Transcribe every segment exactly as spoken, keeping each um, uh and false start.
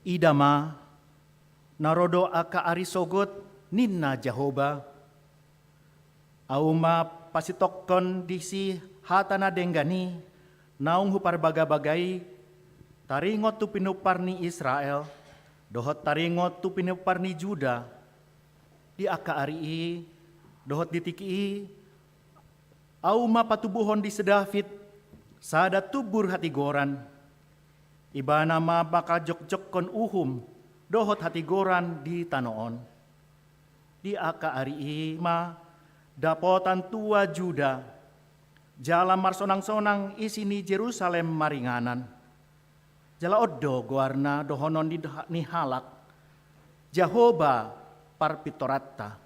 Ida ma, na ro do angka ari sogot, ninna Jahowa. Ahu ma pasitokkon disi hata na denggan i, naung huparbagabaga i, taringot tu pinumpar ni Israel, dohot taringot tu pinumpar ni Juda. Di angka ari i, dohot di tingki i, Ahu ma patubuhon di si David sada tumbur hatigoran. Ibana ma mangkajokjokkon uhum dohot hatigoran di tano on. Di angka ari i ma dapotan tua Juda, jala marsonangsonang isi ni Jerusalem maringanan. Jala on do goarna dohonon ni, ni halak, Jahowa parpintoranta.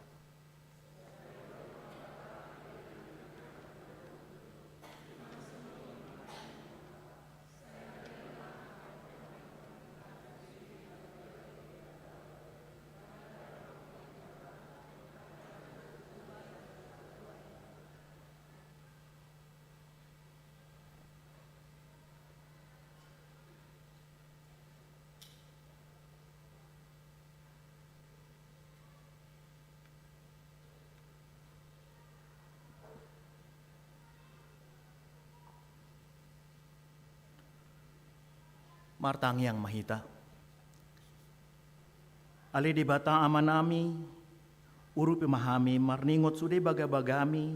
Martangiang ma hita. Ale Debata Amanami, urupi ma hami marningot sude bagabagami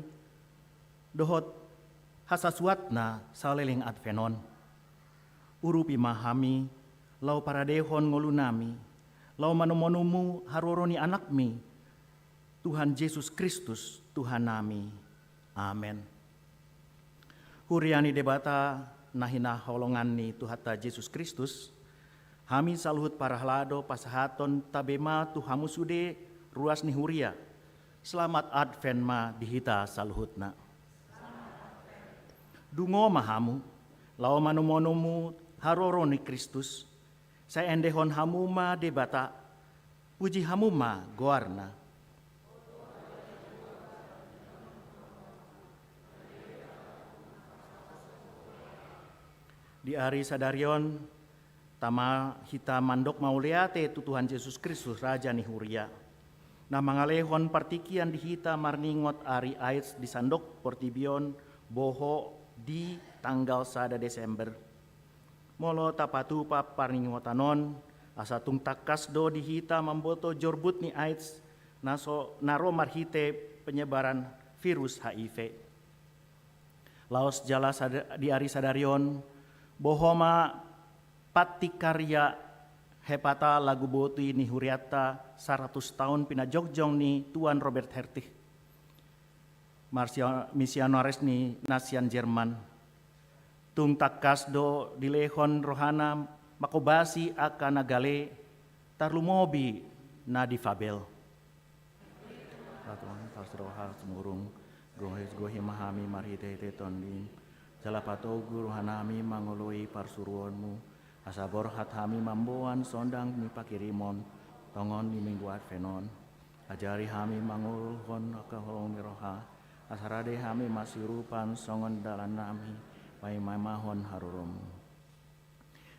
dohot hasasuatna saleleng Advent on. Urupi ma hami laho paradehon ngolunami, laho manomunomu haroro ni Anakmi, Tuhan Jesus Kristus, Tuhannami. Amen. Huria ni Debata na hinaholongan ni Tuhanta Jesus Kristus, hami saluhut parhalado pasahaton tabe ma tu hamu sude ruas ni huria. Selamat Advent ma di hita saluhutna. Dungo ma hamu, laho manomunomu haroro ni Kristus, sai endehon hamu ma Debata, puji hamu ma goarna. Di ari sadari on, tama hita mandok mauliate tu Tuhan Jesus Kristus, Raja ni huria, na mangalehon partingkian di hita marningot ari Ais di sandok portibi on, boho di tanggal sada Desember. Molo tapatupa parningotan on, asa tung tangkas do di hita mamboto jorbut ni Ais na so, na ro marhite penyebaran virus H I V. Laos jala sada, di ari sadari on, boho ma pantikarya hepata lagu boti ni hurianta saratus taon pinajongjong ni Tuan Robert Hertich, marsio-, misionaris ni na sian Jerman. Tung tangkas do dilehon rohana manghobasi angka na gale, tarlumobi na difabel. Tuhan, tarsiroha sumurung, gohi, gohi ma hami marhitehite Tondim, jala patogu rohanami mangoloi parsuruonmu, asa borhat hami mamboan sondang ni panghirimon, tongon ni Minggu Advent on. Ajari hami mangurupi angka holong ni roha, asa rade hami masiurupan songon dalannami paima-imahon haroromu.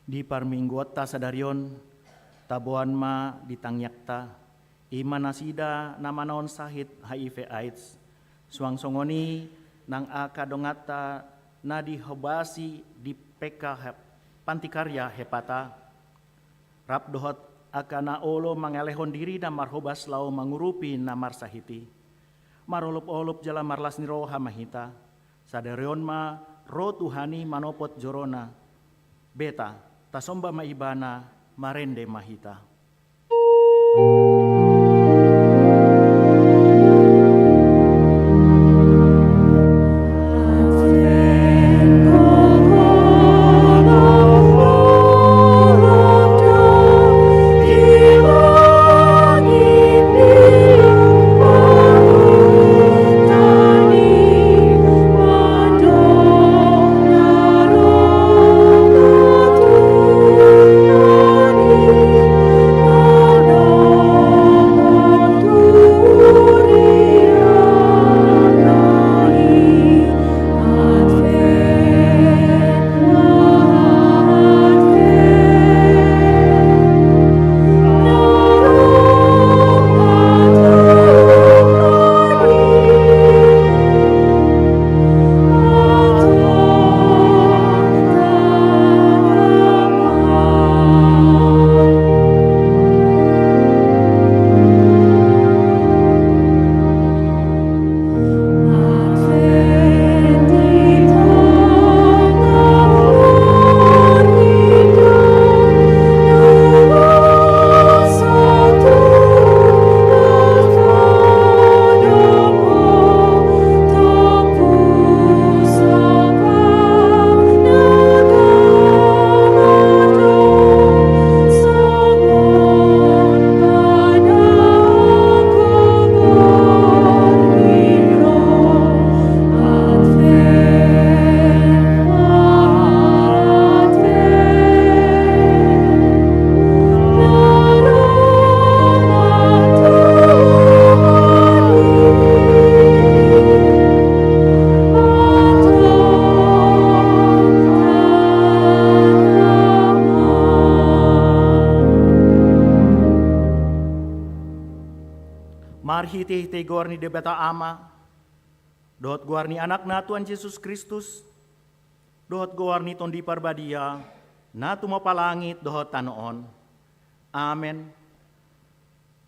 Di parmingguonta sadari on, taboan ma di tangiangta, i ma nasida na manaon sahit H I V AIDS, suang songon i nang angka donganta na dihobasi di P K H, pantikarya hepata, rap dohot angka na olo mangalehon dirina marhobas laho mangurupi na marsahit i. Marolopolop jala marlas ni roha ma hita. Sadari on ma ro Tuhan i manopot jorona. Beta, tasomba ma Ibana, marende ma hita. Marhitehite goar ni Debata Ama, dohot goar ni Anakna Tuhan Jesus Kristus, dohot goar ni Tondi Parbadia, na tumompa langit dohot tano on. Amen.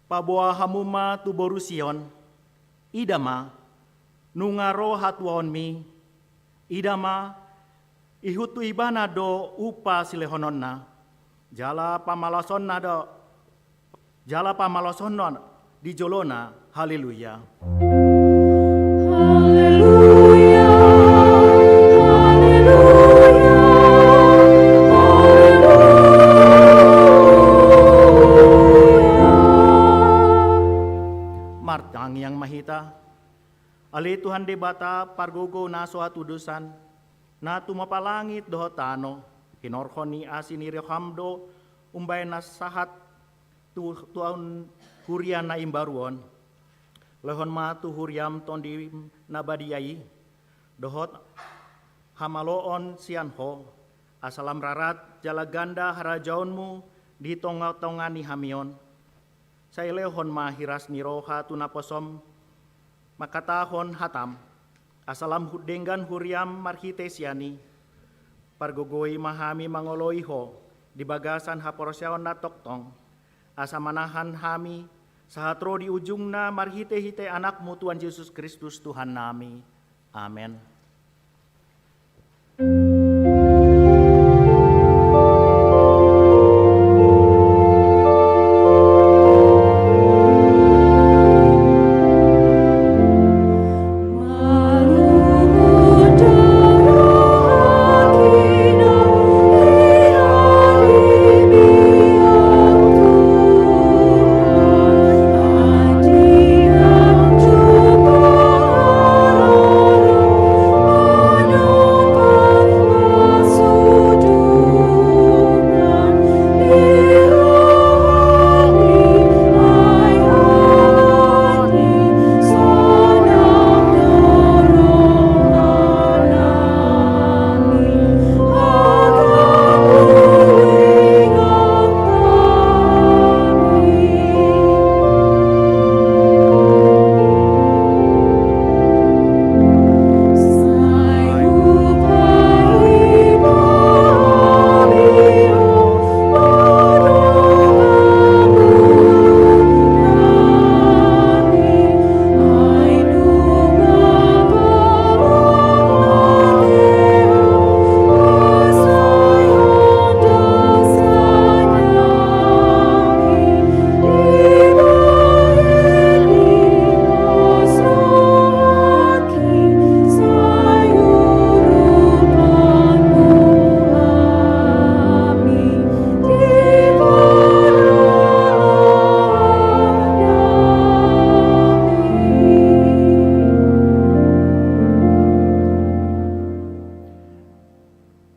Paboa hamu ma tu boru Sion, ida ma, nunga ro hatuaonmi, ida ma, ihut tu ibana do umpa silehononna, jala pamalasonna do, jala pamalason on di jolona. Haleluya. Haleluya, haleluya, haleluya. Martangiang ma hita. Ale Tuhan Debata, pargogo na so hatudosan, na tumompa langit dohot tano, hinorhon ni asi ni roham do umbahen na sahat tu, tu huria na imbaru on. Lehon ma tu huriam Tondim na badia i, dohot hamaloon sian Ho, asa lam rarat jala ganda harajaonmu di tongatonga ni hami on. Sai lehon ma hiras ni roha tu naposom mangkatahon hatam, asa lam hu-, denggan huriam marhite sian i. Pargogoi ma hami mangoloi Ho di bagasan haporseaon na tongtong, asa manahan hami sahat ro di ujungna marhitehite Anakmu Tuhan Jesus Kristus Tuhannami. Amen.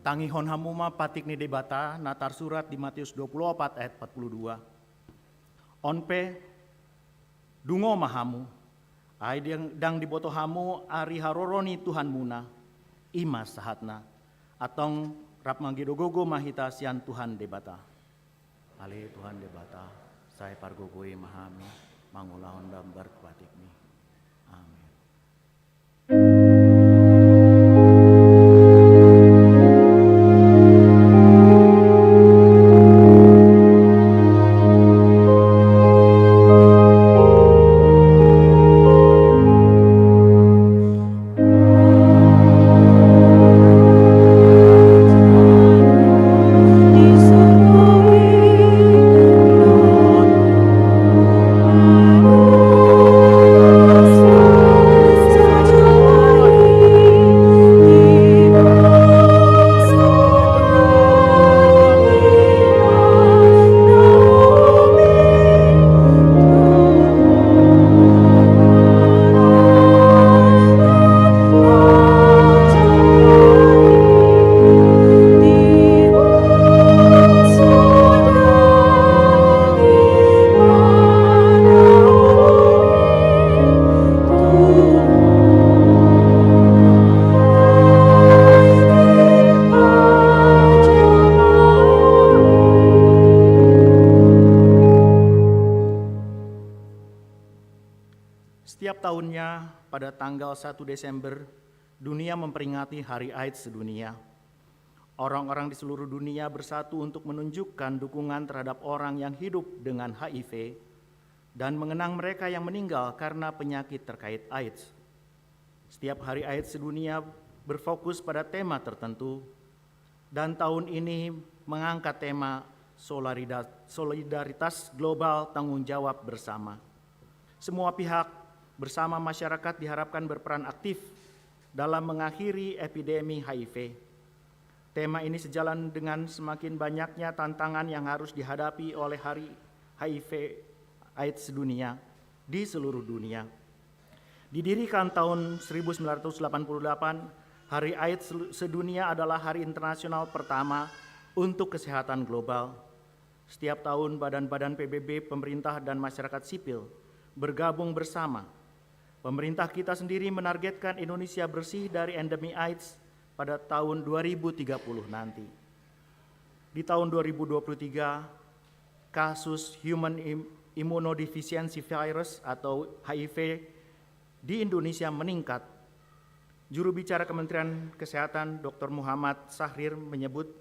Tangihon hamu ma patik ni Debata na tarsurat di Matius dua pulu opat ayat empat pulu dua. On pe, dungo ma hamu, ai ndang, ndang diboto hamu ari haroro ni Tuhanmuna, i ma sahatna. Antong rap manggogogogo ma hita sian Tuhan Debata. Ale Tuhan Debata, sai pargogoi ma hami mangulahon dambar patikmi. Amen. tahunnya, pada tanggal satu Desember, dunia memperingati Hari AIDS sedunia. Orang-orang di seluruh dunia bersatu untuk menunjukkan dukungan terhadap orang yang hidup dengan HIV dan mengenang mereka yang meninggal karena penyakit terkait AIDS. Setiap Hari AIDS sedunia berfokus pada tema tertentu, dan tahun ini mengangkat tema solidaritas, solidaritas global, tanggung jawab bersama. Semua pihak bersama masyarakat diharapkan berperan aktif dalam mengakhiri epidemi HIV. Tema ini sejalan dengan semakin banyaknya tantangan yang harus dihadapi oleh Hari HIV AIDS sedunia di seluruh dunia. Didirikan tahun seribu sembilan ratus delapan puluh delapan, Hari AIDS selu-, sedunia adalah hari internasional pertama untuk kesehatan global. Setiap tahun, badan-badan P B B, pemerintah, dan masyarakat sipil bergabung bersama. Pemerintah kita sendiri menargetkan Indonesia bersih dari endemi AIDS pada tahun dua ribu tiga puluh nanti. Di tahun dua ribu dua puluh tiga, kasus human im-, immunodeficiency virus atau HIV di Indonesia meningkat. Juru bicara Kementerian Kesehatan, Doktor Muhammad Sahrir, menyebut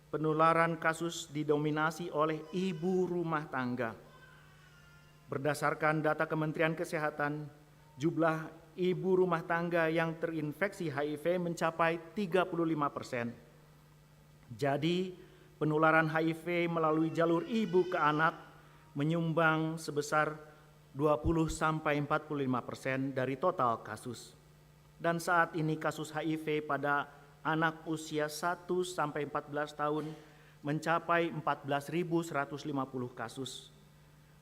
penularan kasus didominasi oleh ibu rumah tangga. Berdasarkan data Kementerian Kesehatan, jumlah ibu rumah tangga yang terinfeksi HIV mencapai tiga puluh lima persen. Jadi, penularan HIV melalui jalur ibu ke anak menyumbang sebesar dua puluh sampai empat puluh lima persen dari total kasus. Dan saat ini kasus HIV pada anak usia satu sampai empat belas tahun mencapai empat belas ribu seratus lima puluh kasus.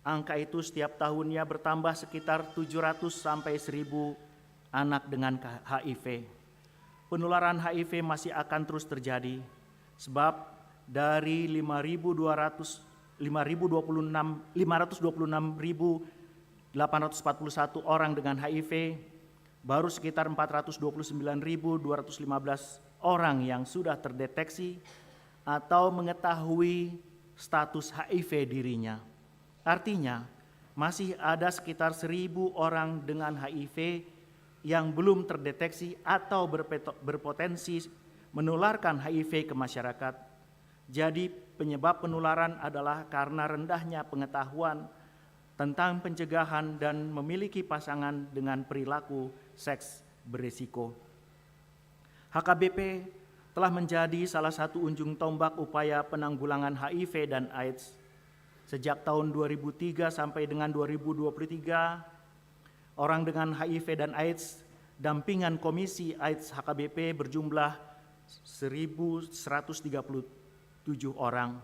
Angka itu setiap tahunnya bertambah sekitar tujuh ratus sampai seribu anak dengan K-, HIV. Penularan HIV masih akan terus terjadi, sebab dari lima ribu dua ratus, lima ribu dua puluh enam, lima ratus dua puluh enam ribu delapan ratus empat puluh satu orang dengan HIV, baru sekitar empat ratus dua puluh sembilan ribu dua ratus lima belas orang yang sudah terdeteksi atau mengetahui status HIV dirinya. Artinya, masih ada sekitar seribu orang dengan HIV yang belum terdeteksi atau berpeto-, berpotensi menularkan HIV ke masyarakat. Jadi, penyebab penularan adalah karena rendahnya pengetahuan tentang pencegahan dan memiliki pasangan dengan perilaku seks berisiko. H K B P telah menjadi salah satu ujung tombak upaya penanggulangan HIV dan AIDS. Sejak tahun dua ribu tiga sampai dengan dua ribu dua puluh tiga, orang dengan HIV dan AIDS dampingan Komisi AIDS H K B P berjumlah seribu seratus tiga puluh tujuh orang,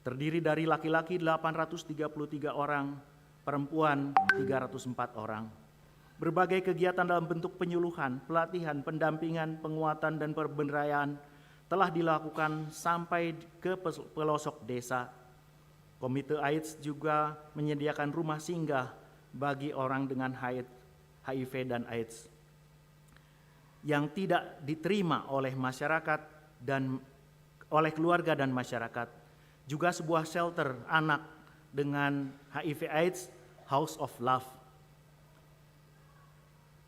terdiri dari laki-laki delapan ratus tiga puluh tiga orang, perempuan tiga ratus empat orang. Berbagai kegiatan dalam bentuk penyuluhan, pelatihan, pendampingan, penguatan, dan pemberdayaan telah dilakukan sampai ke pes-, pelosok desa. Komite AIDS juga menyediakan rumah singgah bagi orang dengan HIV dan AIDS yang tidak diterima oleh masyarakat dan oleh keluarga dan masyarakat. Juga sebuah shelter anak dengan HIV AIDS, House of Love.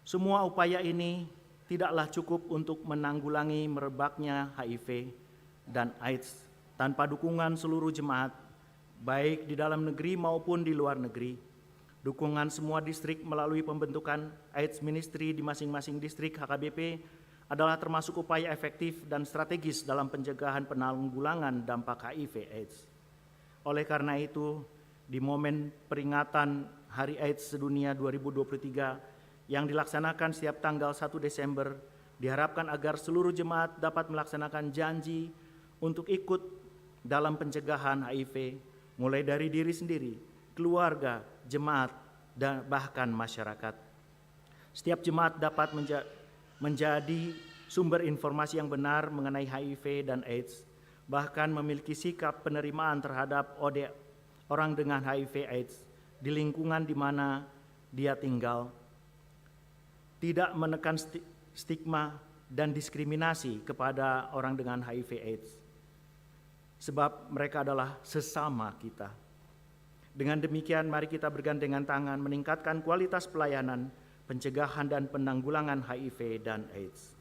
Semua upaya ini tidaklah cukup untuk menanggulangi merebaknya HIV dan AIDS tanpa dukungan seluruh jemaat, baik di dalam negeri maupun di luar negeri. Dukungan semua distrik melalui pembentukan AIDS Ministry di masing-masing distrik H K B P adalah termasuk upaya efektif dan strategis dalam pencegahan penanggulangan dampak HIV AIDS. Oleh karena itu, di momen peringatan Hari AIDS Sedunia dua ribu dua puluh tiga yang dilaksanakan setiap tanggal satu Desember, diharapkan agar seluruh jemaat dapat melaksanakan janji untuk ikut dalam pencegahan HIV, mulai dari diri sendiri, keluarga, jemaat, dan bahkan masyarakat. Setiap jemaat dapat menja-, menjadi sumber informasi yang benar mengenai HIV dan AIDS, bahkan memiliki sikap penerimaan terhadap ode-, orang dengan HIV AIDS di lingkungan di mana dia tinggal, tidak menekan sti-, stigma dan diskriminasi kepada orang dengan HIV AIDS, sebab mereka adalah sesama kita. Dengan demikian, mari kita bergandengan tangan meningkatkan kualitas pelayanan pencegahan dan penanggulangan H I V dan AIDS.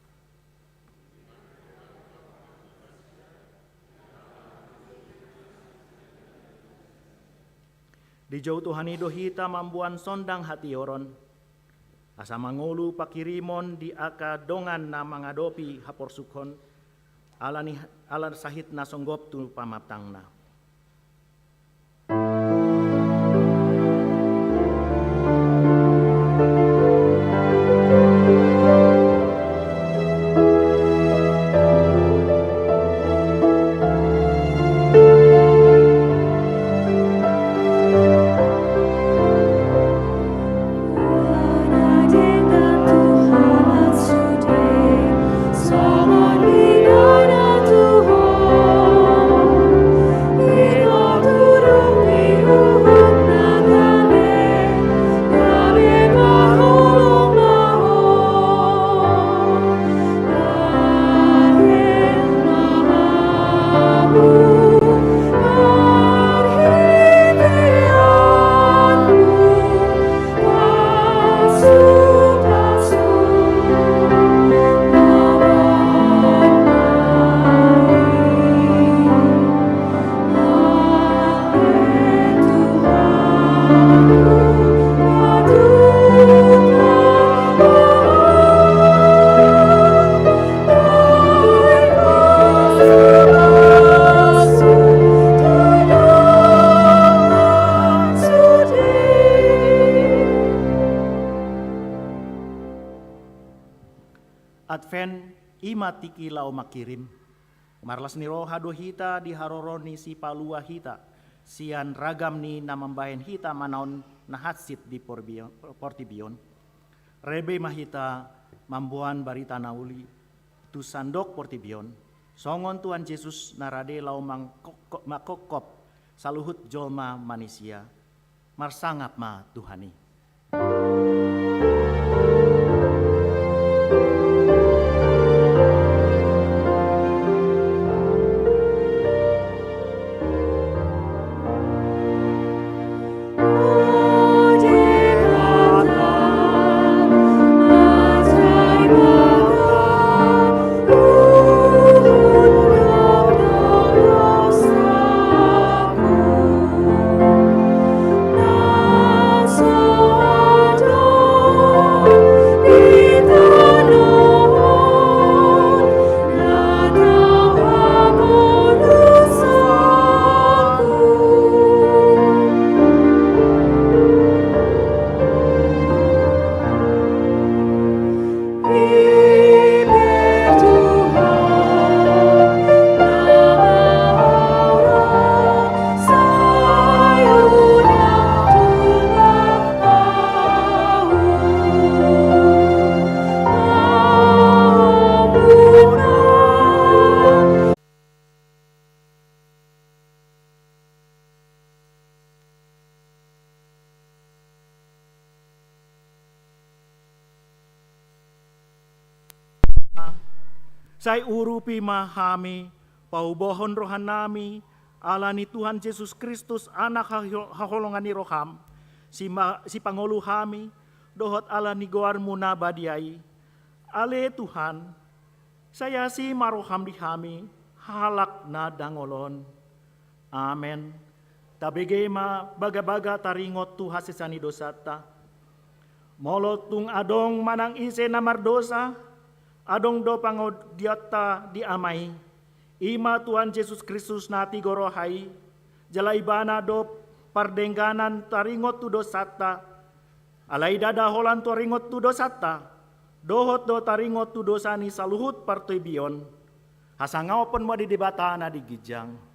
Dijou Tuhan i do hita mamboan sondang hatioron, asa mangolu pangkirimon di angka dongan na mangadopi haporsukhon, ala ni, ala sahit na songgop tu pamatangna. Advent, i ma tingki laho mangkirim. Marlas ni roha do hita di haroro ni Sipalua hita, sian ragam ni na mambahen hita manaon na hansit di porbi-, portibi on. Rade ma hita mamboan barita na uli tu sandok portibi on, songon Tuhan Jesus na rade laho mangkoko-, mangkokkop saluhut jolma manisia. Marsangap ma Tuhan i. Sai urupi ma hami, paubohon rohanami, ala ni Tuhan Jesus Kristus, Anak haho-, haholongan ni roham, sima-, sipangolu hami, dohot ala ni goarmu na badia i. Ale Tuhan, sai asi ma roham di hami, halak na dangol on. Amen. Tabege ma bagabaga taringot tu hasesaan ni dosanta. Molo tung adong manang ise na mardosa, adong do pangodionta di Ama i. I ma Tuhan Jesus Kristus na tigo roha i, jala Ibana do pardengganan taringot tu dosanta. Alai ndada holan taringot tu dosanta, dohot do taringot tu dosa ni saluhut portibi on. Hasangapon ma di Debata na di ginjang.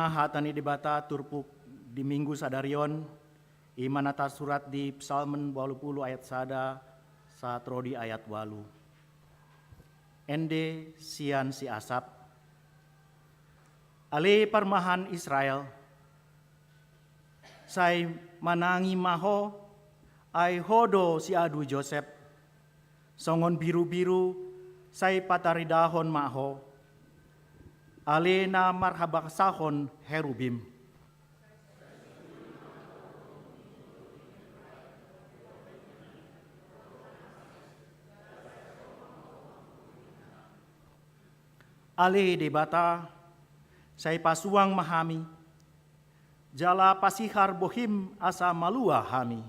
Hata ni Debata turpuk di Minggu sadari on, i ma na tarsurat di Psalmen ualu pulu ayat sada sahat ro di ayat ualu. Ende sian si Asap. Ale parmahan Israel, sai manangi ma ho, ai ho do siadu Josep. Songon birubiru sai pataridahon ma ho, ale na marhabasahon herubim. Ale Debata, sai pasuang ma hami, jala pasihar bohim asa malua hami.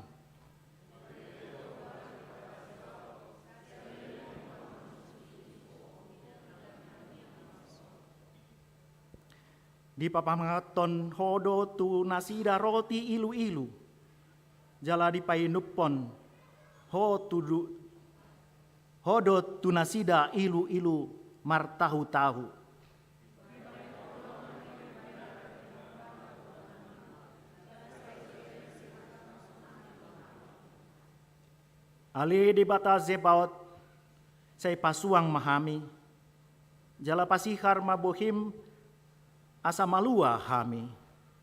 Dipamanganhon ho do tu nasida roti iluilu, jala dipainumhon ho tu du-, ho do tu nasida iluilu martahutahu. Ale Debata Zebaot, sai pasuang ma hami, jala pasihar ma bohim asa malua hami.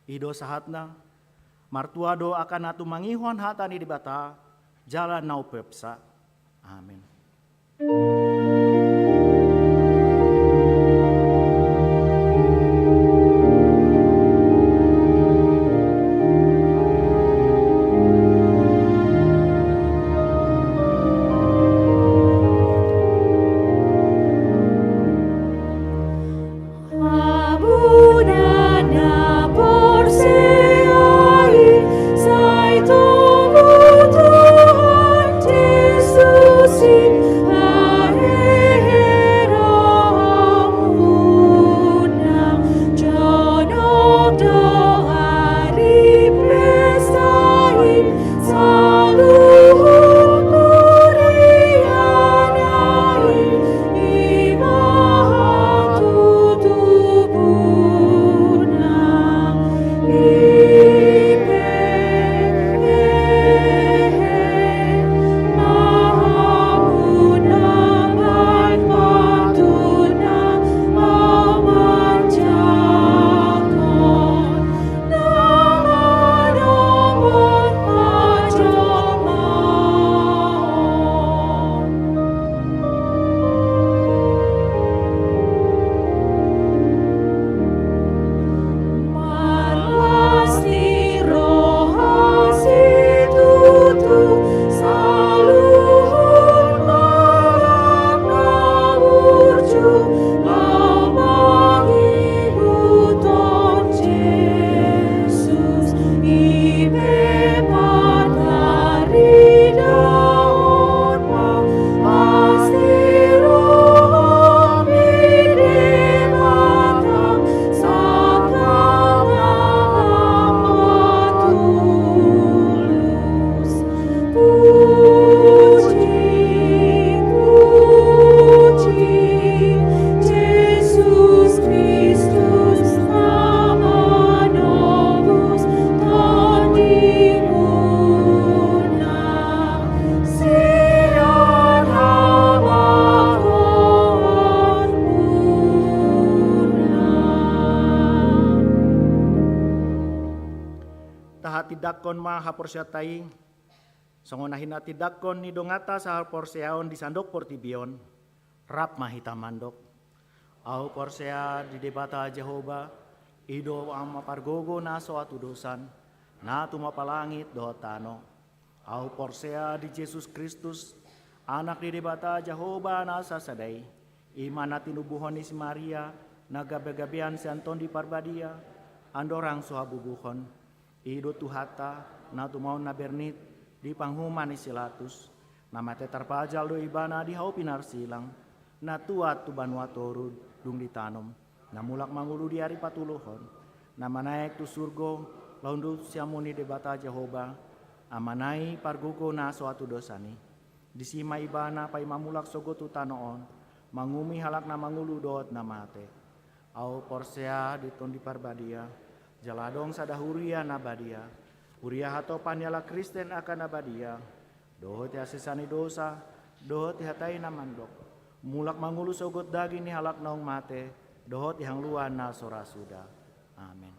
I do sahatna. Martua do angka na tumangihon hata ni Debata jala na umpeopsa. Amen. Tahatindangkon ma haporseaonta i, songon na hinatindangkon ni donganta sahaporseaon di sandok portibi on, rap ma hita mandok. Ahu porsea di Debata Jahowa, i do Ama pargogo na so hatudosan, na tumompa langit dohot tano. Ahu porsea di Jesus Kristus, Anak ni Debata Jahowa na sasada i, i ma na tinubuhon ni si Maria, na gabegabean sian Tondi Parbadia, andorang so habubuhon. I do Tuhanta, na tumaon na bernit di panguhuman ni si Pilatus, na mate tarpajal do Ibana di hau pinarsilang, na tuat tu banua toru dung ditanom, na mulak mangolu di ari patoluhon, na manaek tu surgo, laho hundul siamun ni Debata Jahowa, Amana i pargogo na so hatudosan i. Disi ma Ibana paima mulak sogot tu tano on, manguhumi halak na mangolu dohot na mate. Ahu porsea di Tondi Parbadia, Jala adong sada huria na badia, huria hatopan ni halak Kristen angka na badia, dohot hasesaan ni dosa, dohot hata i na mandok, mulak mangolu sogot daging ni halak naung mate, dohot di hangoluan na so ra suda. Amen.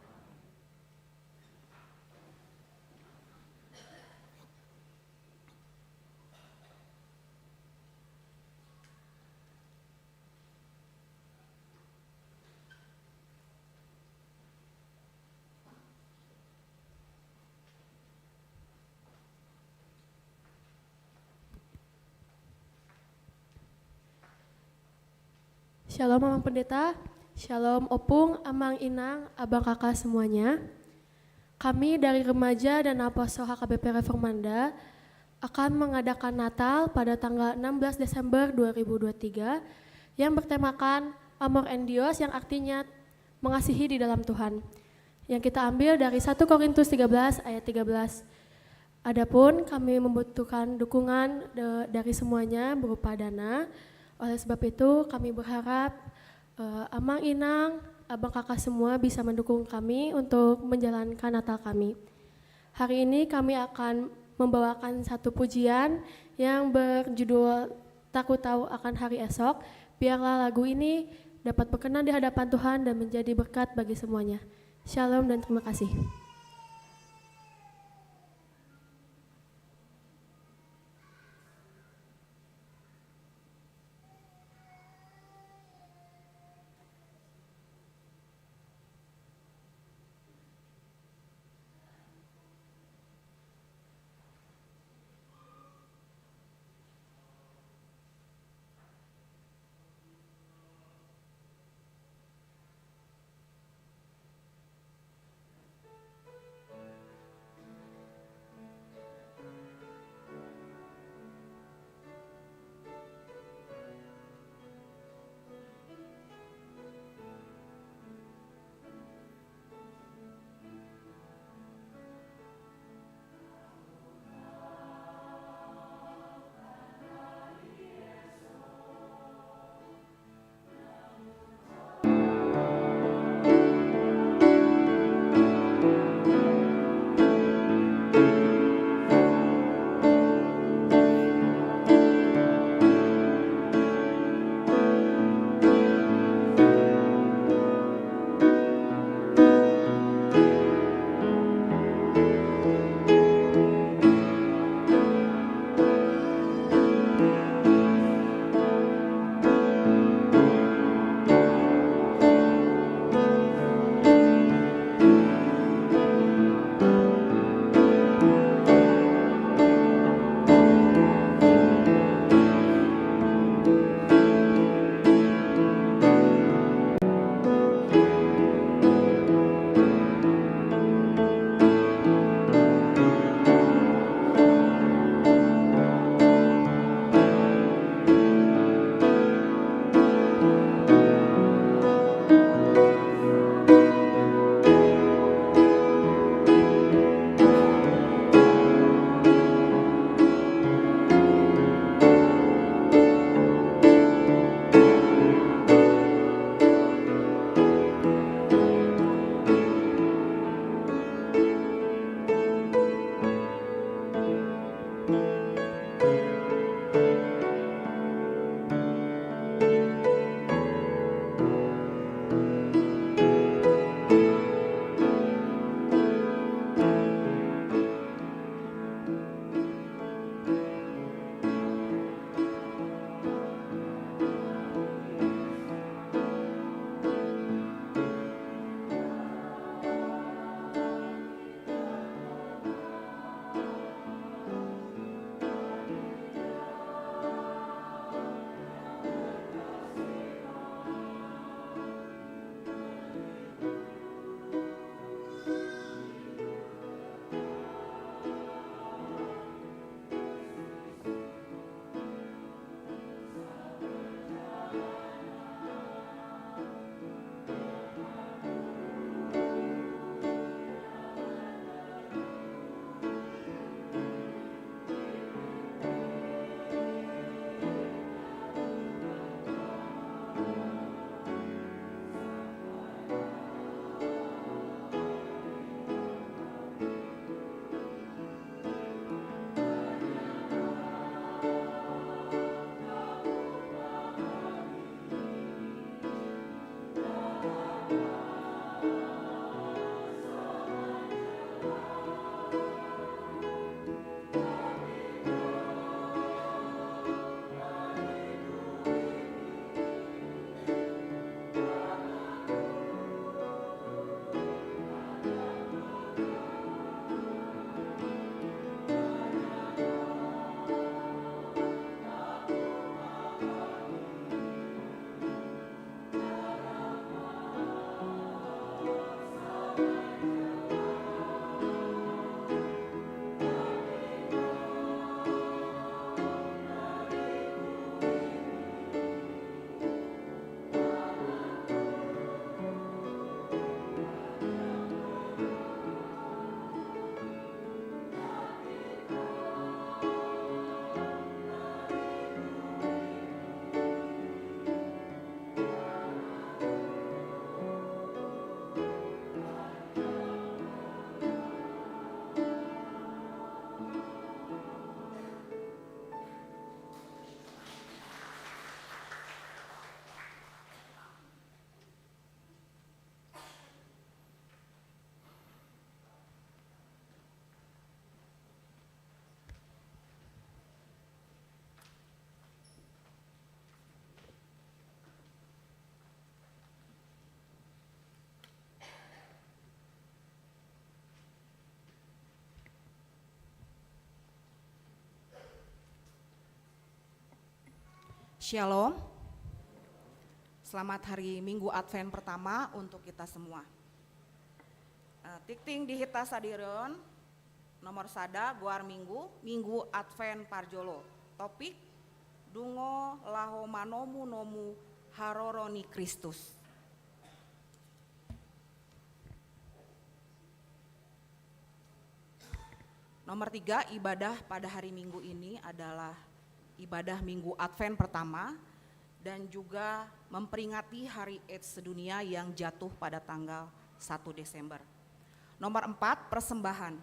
Shalom Amang Pendeta, Shalom Opung, Amang, Inang, Abang, Kakak semuanya. Kami dari remaja dan Apostel H K B P Reformanda akan mengadakan Natal pada tanggal enam belas Desember dua ribu dua puluh tiga yang bertemakan Amor en Dios, yang artinya mengasihi di dalam Tuhan, yang kita ambil dari satu Korintus tiga belas ayat tiga belas. Adapun kami membutuhkan dukungan da-, dari semuanya berupa dana. Oleh sebab itu, kami berharap, eh, Amang, Inang, Abang, Kakak semua bisa mendukung kami untuk menjalankan Natal kami. Hari ini kami akan membawakan satu pujian yang berjudul Tak Ku Tahu Akan Hari Esok. Biarlah lagu ini dapat berkenan di hadapan Tuhan dan menjadi berkat bagi semuanya. Shalom dan terima kasih. Shalom. Selamat hari Minggu Advent pertama untuk kita semua. Eh, tingting di hita sadarion, nomor sada, goar Minggu, Minggu Advent parjolo. Topik: Dungo laho manomu-nomu haroro ni Kristus. Nomor tiga, ibadah pada hari Minggu ini adalah ibadah Minggu Advent pertama dan juga memperingati Hari AIDS sedunia yang jatuh pada tanggal satu Desember. Nomor empat, persembahan.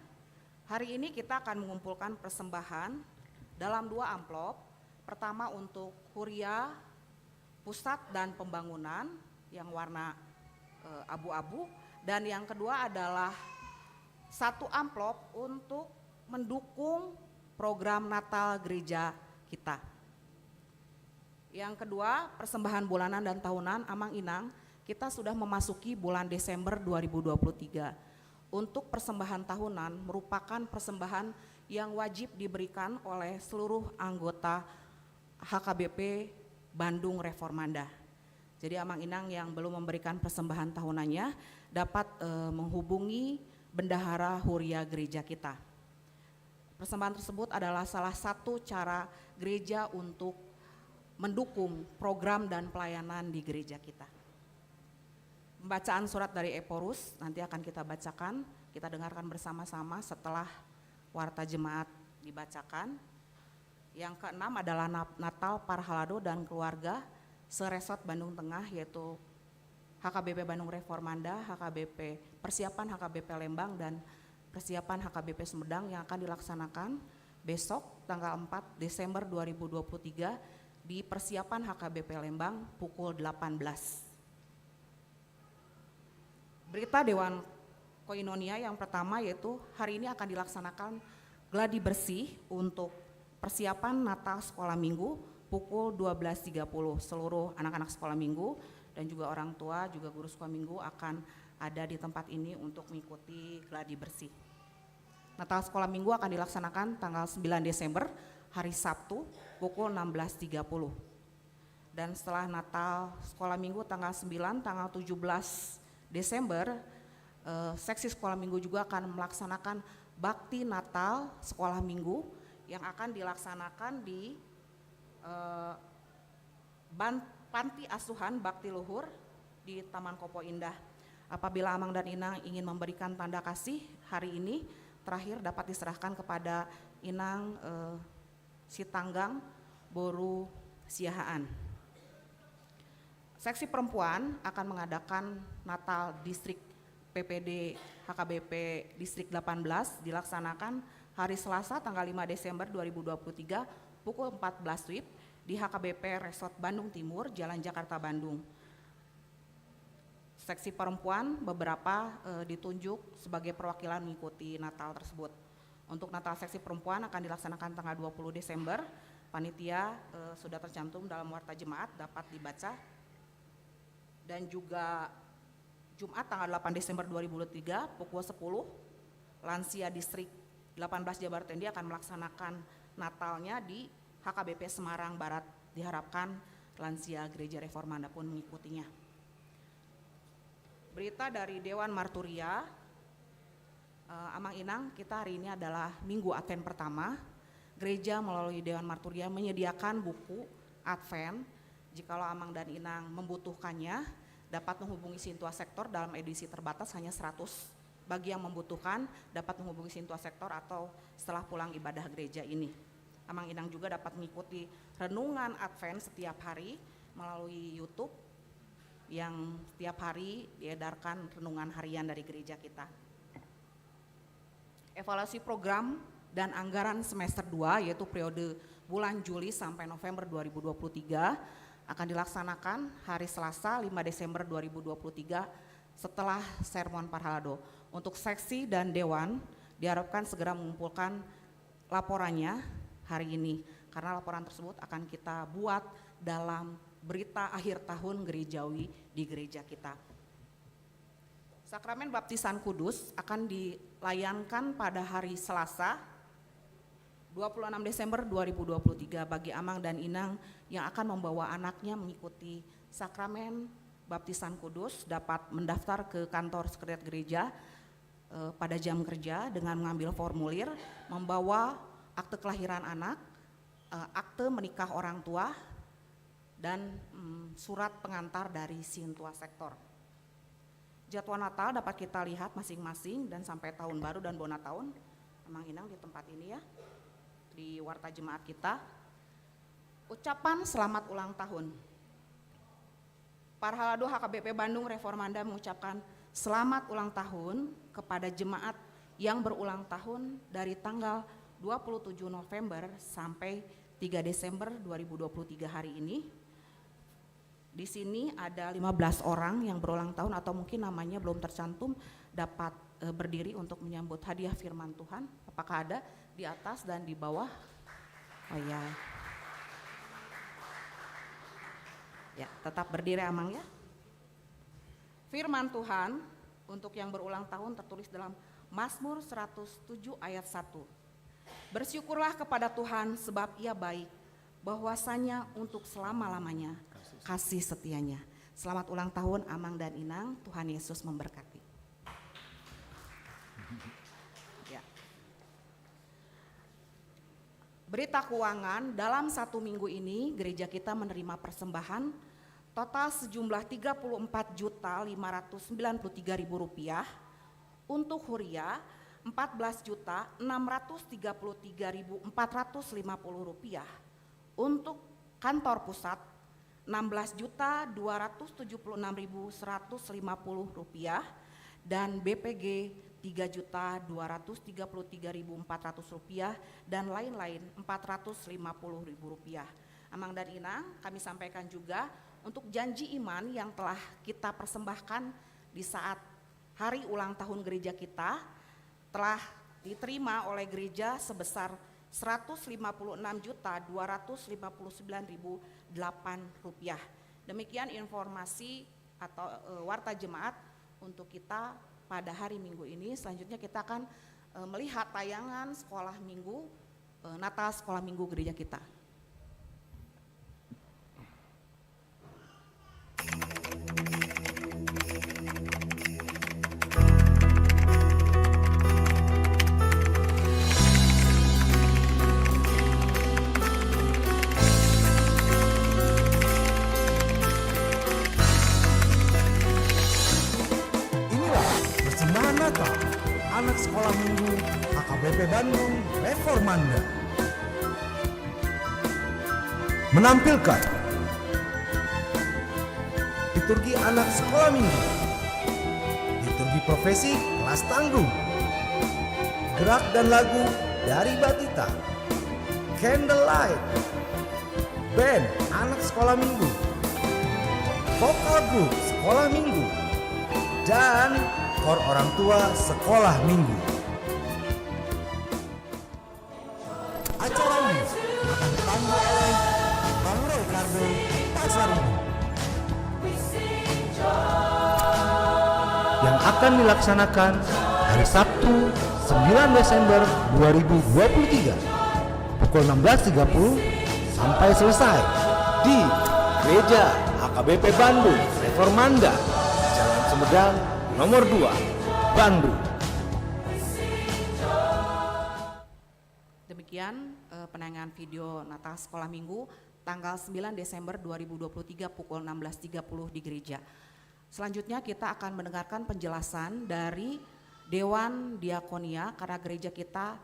Hari ini kita akan mengumpulkan persembahan dalam dua amplop. Pertama untuk Huria Pusat dan Pembangunan yang warna, eh, abu-abu, dan yang kedua adalah satu amplop untuk mendukung program Natal gereja kita. Yang kedua, persembahan bulanan dan tahunan. Amang Inang, kita sudah memasuki bulan Desember dua ribu dua puluh tiga. Untuk persembahan tahunan merupakan persembahan yang wajib diberikan oleh seluruh anggota H K B P Bandung Reformanda. Jadi, Amang Inang yang belum memberikan persembahan tahunannya dapat, eh, menghubungi bendahara huria gereja kita. Persembahan tersebut adalah salah satu cara gereja untuk mendukung program dan pelayanan di gereja kita. Pembacaan surat dari Ephorus nanti akan kita bacakan, kita dengarkan bersama-sama setelah warta jemaat dibacakan. Yang keenam adalah nap-, Natal Parhalado dan keluarga se-Resort Bandung Tengah, yaitu H K B P Bandung Reformanda, H K B P, persiapan H K B P Lembang, dan persiapan H K B P Sumedang yang akan dilaksanakan besok, tanggal empat Desember dua ribu dua puluh tiga, di persiapan H K B P Lembang pukul delapan belas. Berita Dewan Koinonia yang pertama, yaitu hari ini akan dilaksanakan gladi bersih untuk persiapan Natal Sekolah Minggu pukul dua belas tiga puluh. Seluruh anak-anak sekolah minggu dan juga orang tua, juga guru sekolah minggu akan ada di tempat ini untuk mengikuti gladi bersih. Natal Sekolah Minggu akan dilaksanakan tanggal sembilan Desember, hari Sabtu, pukul enam belas tiga puluh. Dan setelah Natal Sekolah Minggu tanggal sembilan, tanggal tujuh belas Desember, eh, seksi sekolah minggu juga akan melaksanakan bakti Natal sekolah minggu yang akan dilaksanakan di, eh, ban-, panti asuhan Bakti Luhur di Taman Kopo Indah. Apabila Amang dan Inang ingin memberikan tanda kasih hari ini, terakhir dapat diserahkan kepada Inang, eh, Sitanggang boru Siahaan. Seksi perempuan akan mengadakan Natal Distrik P P D H K B P Distrik delapan belas dilaksanakan hari Selasa tanggal lima Desember dua ribu dua puluh tiga pukul empat belas W I B di H K B P Resort Bandung Timur, Jalan Jakarta Bandung. Seksi perempuan beberapa, eh, ditunjuk sebagai perwakilan mengikuti Natal tersebut. Untuk Natal seksi perempuan akan dilaksanakan tanggal dua puluh Desember. Panitia, eh, sudah tercantum dalam warta jemaat, dapat dibaca. Dan juga Jumat tanggal delapan Desember dua ribu dua puluh tiga pukul sepuluh, Lansia Distrik delapan belas Jabar Tendi akan melaksanakan Natalnya di H K B P Semarang Barat. Diharapkan lansia Gereja Reformanda pun mengikutinya. Berita dari Dewan Marturia, eh, Amang Inang, kita hari ini adalah Minggu Advent pertama. Gereja melalui Dewan Marturia menyediakan buku Advent. Jikalau Amang dan Inang membutuhkannya, dapat menghubungi Sintua Sektor dalam edisi terbatas hanya seratus. Bagi yang membutuhkan, dapat menghubungi Sintua Sektor atau setelah pulang ibadah gereja ini. Amang Inang juga dapat mengikuti renungan Advent setiap hari melalui YouTube yang setiap hari diedarkan renungan harian dari gereja kita. Evaluasi program dan anggaran semester dua, yaitu periode bulan Juli sampai November dua ribu dua puluh tiga, akan dilaksanakan hari Selasa, lima Desember dua ribu dua puluh tiga, setelah sermon Parhalado. Untuk seksi dan dewan diharapkan segera mengumpulkan laporannya hari ini, karena laporan tersebut akan kita buat dalam berita akhir tahun gerejawi di gereja kita. Sakramen Baptisan Kudus akan dilayankan pada hari Selasa, Dua puluh enam Desember dua ribu dua puluh tiga, bagi amang dan inang yang akan membawa anaknya mengikuti sakramen baptisan kudus dapat mendaftar ke kantor sekretariat gereja, eh, pada jam kerja dengan mengambil formulir, membawa akte kelahiran anak, eh, akte menikah orang tua, dan, mm, surat pengantar dari sintua sektor. Jadwal Natal dapat kita lihat masing-masing dan sampai tahun baru dan bona tahun, amang inang, di tempat ini ya, di warta jemaat kita. Ucapan selamat ulang tahun. Parhalado H K B P Bandung Reformanda mengucapkan selamat ulang tahun kepada jemaat yang berulang tahun dari tanggal dua puluh tujuh November sampai tiga Desember dua ribu dua puluh tiga hari ini. Di sini ada lima belas orang yang berulang tahun atau mungkin namanya belum tercantum, dapat, eh, berdiri untuk menyambut hadiah firman Tuhan. Apakah ada di atas dan di bawah? Oh ya. Ya, tetap berdiri, amang, ya. Firman Tuhan untuk yang berulang tahun tertulis dalam Mazmur seratus tujuh ayat satu. Bersyukurlah kepada Tuhan, sebab Ia baik, bahwasanya untuk selama-lamanya kasih setianya. Selamat ulang tahun, amang dan inang. Tuhan Yesus memberkati. Ya. Berita keuangan, dalam satu minggu ini gereja kita menerima persembahan total sejumlah tiga puluh empat juta lima ratus sembilan puluh tiga ribu rupiah, untuk huria empat belas juta enam ratus tiga puluh tiga ribu empat ratus lima puluh rupiah, untuk kantor pusat enam belas juta dua ratus tujuh puluh enam ribu seratus lima puluh rupiah, dan B P G tiga juta dua ratus tiga puluh tiga ribu empat ratus rupiah, dan lain-lain empat ratus lima puluh ribu rupiah. Amang dan inang, kami sampaikan juga untuk janji iman yang telah kita persembahkan di saat hari ulang tahun gereja kita, telah diterima oleh gereja sebesar seratus lima puluh enam juta dua ratus lima puluh sembilan ribu delapan rupiah. Demikian informasi atau, eh, warta jemaat untuk kita pada hari Minggu ini. Selanjutnya kita akan, eh, melihat tayangan sekolah Minggu, eh, Natal sekolah Minggu gereja kita. Inilah persembahan Natal anak sekolah minggu H K B P Bandung Reformanda. Menampilkan liturgi anak sekolah minggu, liturgi profesi kelas tanggung, gerak dan lagu dari Batita, candlelight, band anak sekolah minggu, vokal grup sekolah minggu, dan kor orang tua sekolah minggu. Acara ini akan dipandu oleh Bang Roy Cardo Pasaribu, yang akan dilaksanakan hari Sabtu, sembilan Desember dua ribu dua puluh tiga, pukul enam belas tiga puluh sampai selesai di Gereja H K B P Bandung Reformanda, Jalan Sumedang nomor dua, Bandung. Demikian, eh, penayangan video Natal Sekolah Minggu tanggal sembilan Desember dua ribu dua puluh tiga pukul enam belas tiga puluh di gereja. Selanjutnya kita akan mendengarkan penjelasan dari Dewan Diakonia, karena gereja kita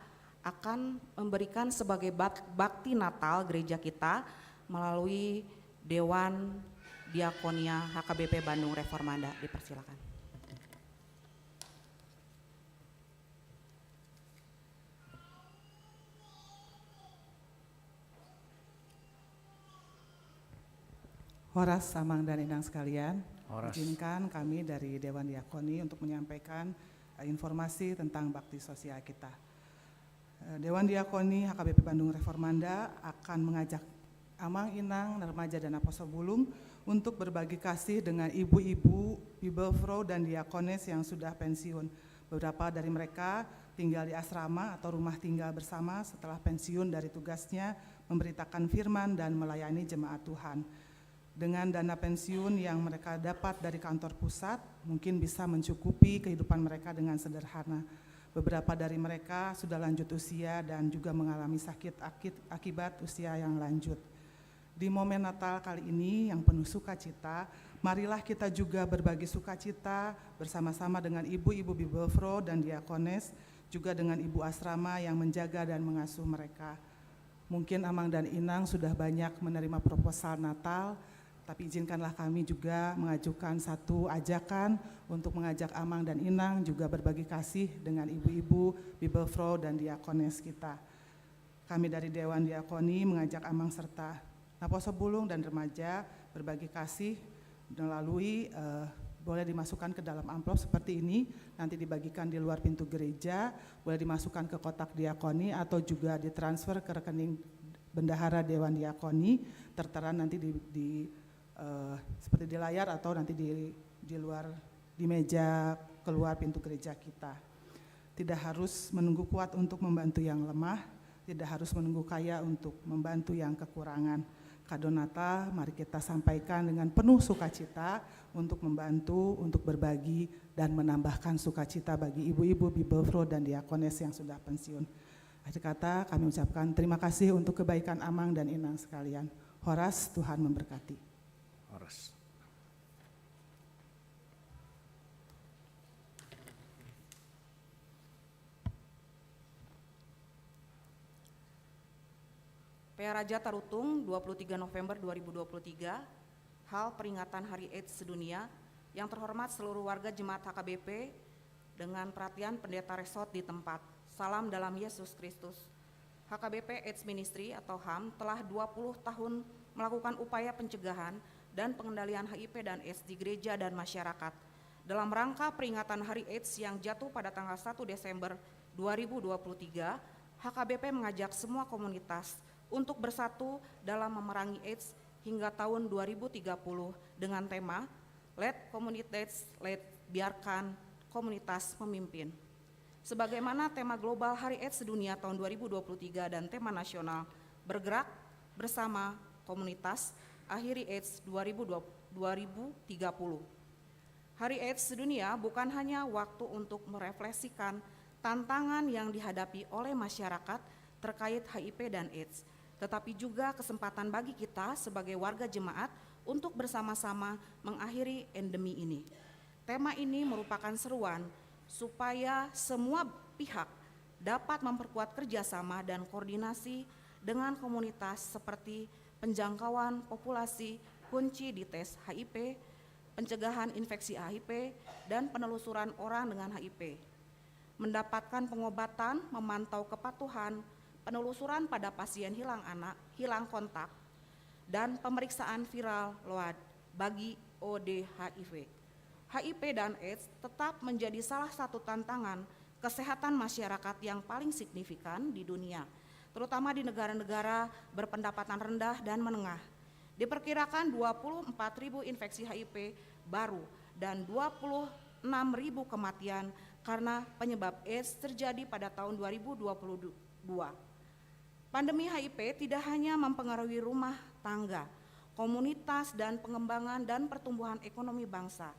akan memberikan sebagai bak-, bakti Natal gereja kita melalui Dewan Diakonia H K B P Bandung Reformanda. Dipersilakan. Horas, amang dan inang sekalian. Horas. Izinkan kami dari Dewan Diakoni untuk menyampaikan, eh, informasi tentang bakti sosial kita. Eh, Dewan Diakoni H K B P Bandung Reformanda akan mengajak amang, inang, remaja, dan apostel bulung untuk berbagi kasih dengan ibu-ibu, bibelvrouw, dan diakones yang sudah pensiun. Beberapa dari mereka tinggal di asrama atau rumah tinggal bersama setelah pensiun dari tugasnya memberitakan firman dan melayani jemaat Tuhan. Dengan dana pensiun yang mereka dapat dari kantor pusat, mungkin bisa mencukupi kehidupan mereka dengan sederhana. Beberapa dari mereka sudah lanjut usia dan juga mengalami sakit akit-, akibat usia yang lanjut. Di momen Natal kali ini yang penuh sukacita, marilah kita juga berbagi sukacita bersama-sama dengan ibu-ibu Bibelvrouw dan diakones, juga dengan ibu asrama yang menjaga dan mengasuh mereka. Mungkin Amang dan Inang sudah banyak menerima proposal Natal, tapi izinkanlah kami juga mengajukan satu ajakan untuk mengajak Amang dan Inang juga berbagi kasih dengan ibu-ibu Bibelvrouw dan diakones kita. Kami dari Dewan Diakoni mengajak Amang serta naposo bulung dan remaja berbagi kasih melalui, eh, boleh dimasukkan ke dalam amplop seperti ini, nanti dibagikan di luar pintu gereja, boleh dimasukkan ke kotak diakoni atau juga ditransfer ke rekening bendahara Dewan Diakoni, tertera nanti di, di, eh, seperti di layar atau nanti di, di luar, di meja keluar pintu gereja kita. Tidak harus menunggu kuat untuk membantu yang lemah, tidak harus menunggu kaya untuk membantu yang kekurangan. Kado Natal, mari kita sampaikan dengan penuh sukacita untuk membantu, untuk berbagi, dan menambahkan sukacita bagi ibu-ibu Bibelvrouw dan diakones yang sudah pensiun. Akhir kata, kami ucapkan terima kasih untuk kebaikan Amang dan Inang sekalian. Horas, Tuhan memberkati. Horas. P A Raja Tarutung, dua puluh tiga November dua ribu dua puluh tiga, hal peringatan Hari AIDS sedunia, yang terhormat seluruh warga jemaat H K B P, dengan perhatian pendeta resort di tempat. Salam dalam Yesus Kristus. H K B P AIDS Ministry atau HAM telah dua puluh tahun melakukan upaya pencegahan dan pengendalian H I V dan AIDS di gereja dan masyarakat. Dalam rangka peringatan Hari AIDS yang jatuh pada tanggal satu Desember dua ribu dua puluh tiga, H K B P mengajak semua komunitas untuk bersatu dalam memerangi AIDS hingga tahun dua ribu tiga puluh dengan tema Let Communities Lead, Biarkan Komunitas Memimpin. Sebagaimana tema global Hari AIDS Sedunia tahun dua ribu dua puluh tiga dan tema nasional Bergerak Bersama Komunitas Akhiri AIDS dua ribu dua puluh, dua ribu tiga puluh. Hari AIDS Sedunia bukan hanya waktu untuk merefleksikan tantangan yang dihadapi oleh masyarakat terkait H I V dan AIDS, tetapi juga kesempatan bagi kita sebagai warga jemaat untuk bersama-sama mengakhiri endemi ini. Tema ini merupakan seruan supaya semua pihak dapat memperkuat kerjasama dan koordinasi dengan komunitas seperti penjangkauan populasi kunci di tes H I V, pencegahan infeksi H I V, dan penelusuran orang dengan H I V. Mendapatkan pengobatan, memantau kepatuhan, penelusuran pada pasien hilang anak, hilang kontak, dan pemeriksaan viral load bagi O D H I V. H I V dan AIDS tetap menjadi salah satu tantangan kesehatan masyarakat yang paling signifikan di dunia, terutama di negara-negara berpendapatan rendah dan menengah. Diperkirakan dua puluh empat ribu infeksi H I V baru dan dua puluh enam ribu kematian karena penyebab AIDS terjadi pada tahun dua ribu dua puluh dua. Pandemi H I V tidak hanya mempengaruhi rumah tangga, komunitas, dan pengembangan dan pertumbuhan ekonomi bangsa.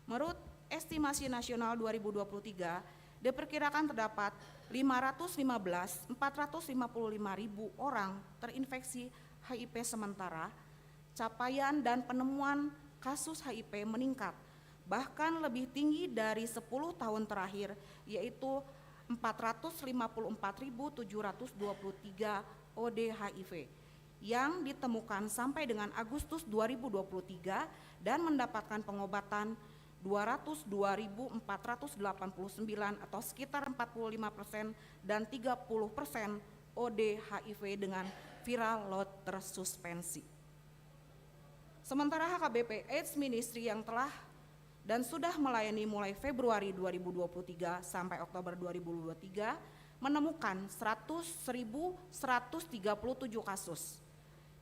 Menurut estimasi nasional dua ribu dua puluh tiga, diperkirakan terdapat lima ratus lima belas, empat ratus lima puluh lima ribu orang terinfeksi H I V, sementara capaian dan penemuan kasus H I V meningkat, bahkan lebih tinggi dari sepuluh tahun terakhir, yaitu empat ratus lima puluh empat ribu tujuh ratus dua puluh tiga O D H I V yang ditemukan sampai dengan Agustus dua ribu dua puluh tiga dan mendapatkan pengobatan dua ratus dua ribu empat ratus delapan puluh sembilan atau sekitar empat puluh lima persen dan tiga puluh persen O D H I V dengan viral load tersuspensi. Sementara H K B P AIDS Ministry yang telah dan sudah melayani mulai Februari dua ribu dua puluh tiga sampai Oktober dua ribu dua puluh tiga menemukan seratus, seribu seratus tiga puluh tujuh kasus.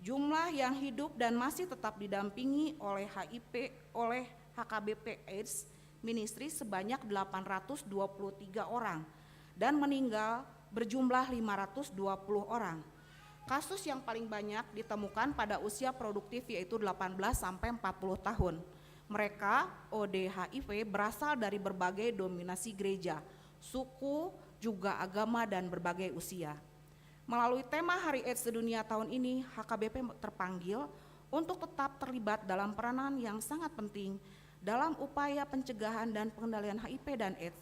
Jumlah yang hidup dan masih tetap didampingi oleh H I V, oleh H K B P AIDS Ministry sebanyak delapan ratus dua puluh tiga orang. dan meninggal berjumlah lima ratus dua puluh orang. Kasus yang paling banyak ditemukan pada usia produktif, yaitu delapan belas sampai empat puluh tahun. Mereka, O D H I V, berasal dari berbagai dominasi gereja, suku, juga agama, dan berbagai usia. Melalui tema Hari AIDS Sedunia tahun ini, H K B P terpanggil untuk tetap terlibat dalam peranan yang sangat penting dalam upaya pencegahan dan pengendalian H I V dan AIDS,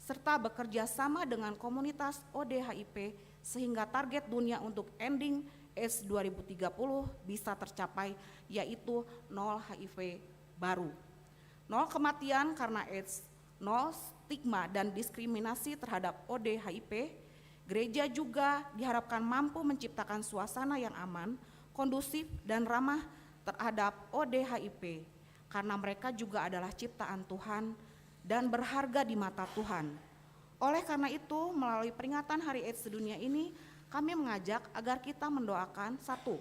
serta bekerja sama dengan komunitas O D H I V sehingga target dunia untuk ending AIDS dua ribu tiga puluh bisa tercapai, yaitu nol H I V baru. Nol kematian karena AIDS, nol stigma dan diskriminasi terhadap O D H I V. Gereja juga diharapkan mampu menciptakan suasana yang aman, kondusif, dan ramah terhadap O D H I V, karena mereka juga adalah ciptaan Tuhan dan berharga di mata Tuhan. Oleh karena itu, melalui peringatan Hari AIDS Sedunia ini, kami mengajak agar kita mendoakan, satu,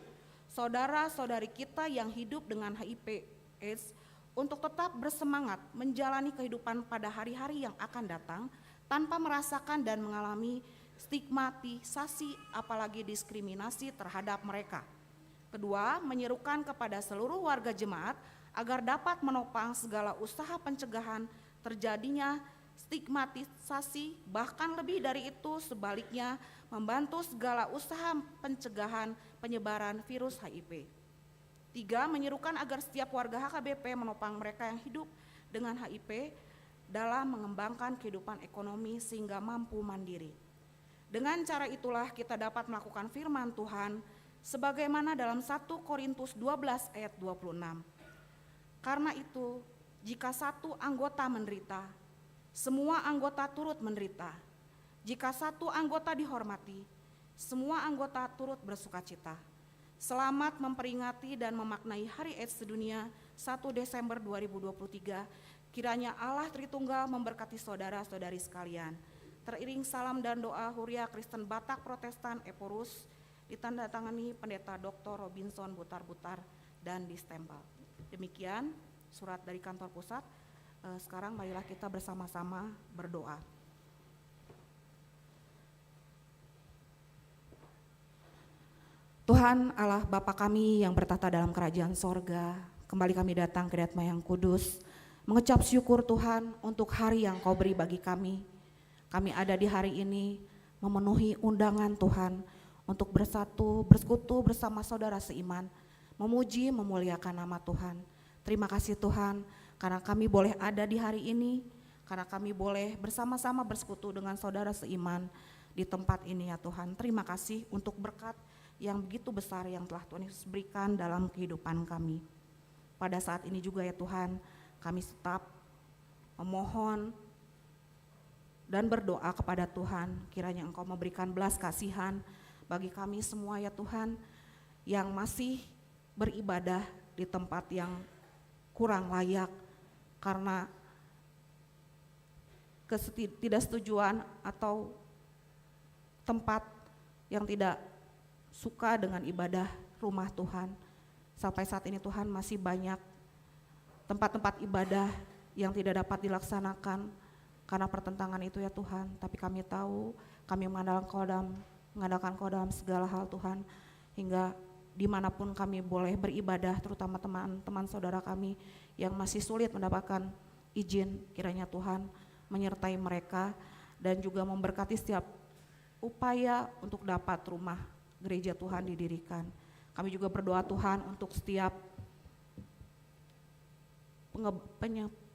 saudara-saudari kita yang hidup dengan H I V AIDS untuk tetap bersemangat menjalani kehidupan pada hari-hari yang akan datang tanpa merasakan dan mengalami stigmatisasi, apalagi diskriminasi terhadap mereka. Kedua, menyerukan kepada seluruh warga jemaat agar dapat menopang segala usaha pencegahan terjadinya stigmatisasi, bahkan lebih dari itu, sebaliknya, membantu segala usaha pencegahan penyebaran virus H I V. Tiga, menyerukan agar setiap warga H K B P menopang mereka yang hidup dengan H I V dalam mengembangkan kehidupan ekonomi sehingga mampu mandiri. Dengan cara itulah kita dapat melakukan firman Tuhan sebagaimana dalam satu Korintus dua belas ayat dua puluh enam. Karena itu, jika satu anggota menderita, semua anggota turut menderita. Jika satu anggota dihormati, semua anggota turut bersukacita. Selamat memperingati dan memaknai Hari AIDS Sedunia satu Desember dua ribu dua puluh tiga. Kiranya Allah Tritunggal memberkati saudara-saudari sekalian. Teriring salam dan doa Huria Kristen Batak Protestan Ephorus, ditandatangani Pendeta Doktor Robinson Butarbutar dan distempel. Demikian surat dari kantor pusat. Eh, sekarang marilah kita bersama-sama berdoa. Tuhan Allah Bapa kami yang bertahta dalam kerajaan sorga, kembali kami datang ke hadirat-Mu yang kudus, mengucap syukur Tuhan untuk hari yang Kau beri bagi kami. Kami ada di hari ini memenuhi undangan Tuhan untuk bersatu, bersekutu bersama saudara seiman, memuji, memuliakan nama Tuhan. Terima kasih Tuhan, karena kami boleh ada di hari ini, karena kami boleh bersama-sama bersekutu dengan saudara seiman di tempat ini ya Tuhan. Terima kasih untuk berkat yang begitu besar yang telah Tuhan Yesus berikan dalam kehidupan kami. Pada saat ini juga ya Tuhan, kami tetap memohon dan berdoa kepada Tuhan, kiranya Engkau memberikan belas kasihan bagi kami semua ya Tuhan, yang masih beribadah di tempat yang kurang layak karena ketidaksetujuan atau tempat yang tidak suka dengan ibadah rumah Tuhan. Sampai saat ini Tuhan masih banyak tempat-tempat ibadah yang tidak dapat dilaksanakan karena pertentangan itu ya Tuhan. Tapi kami tahu, kami mengandalkan Kau dalam, mengandalkan Kau dalam segala hal Tuhan. Hingga dimanapun kami boleh beribadah, terutama teman-teman saudara kami yang masih sulit mendapatkan izin, kiranya Tuhan menyertai mereka dan juga memberkati setiap upaya untuk dapat rumah gereja Tuhan didirikan. Kami juga berdoa Tuhan untuk setiap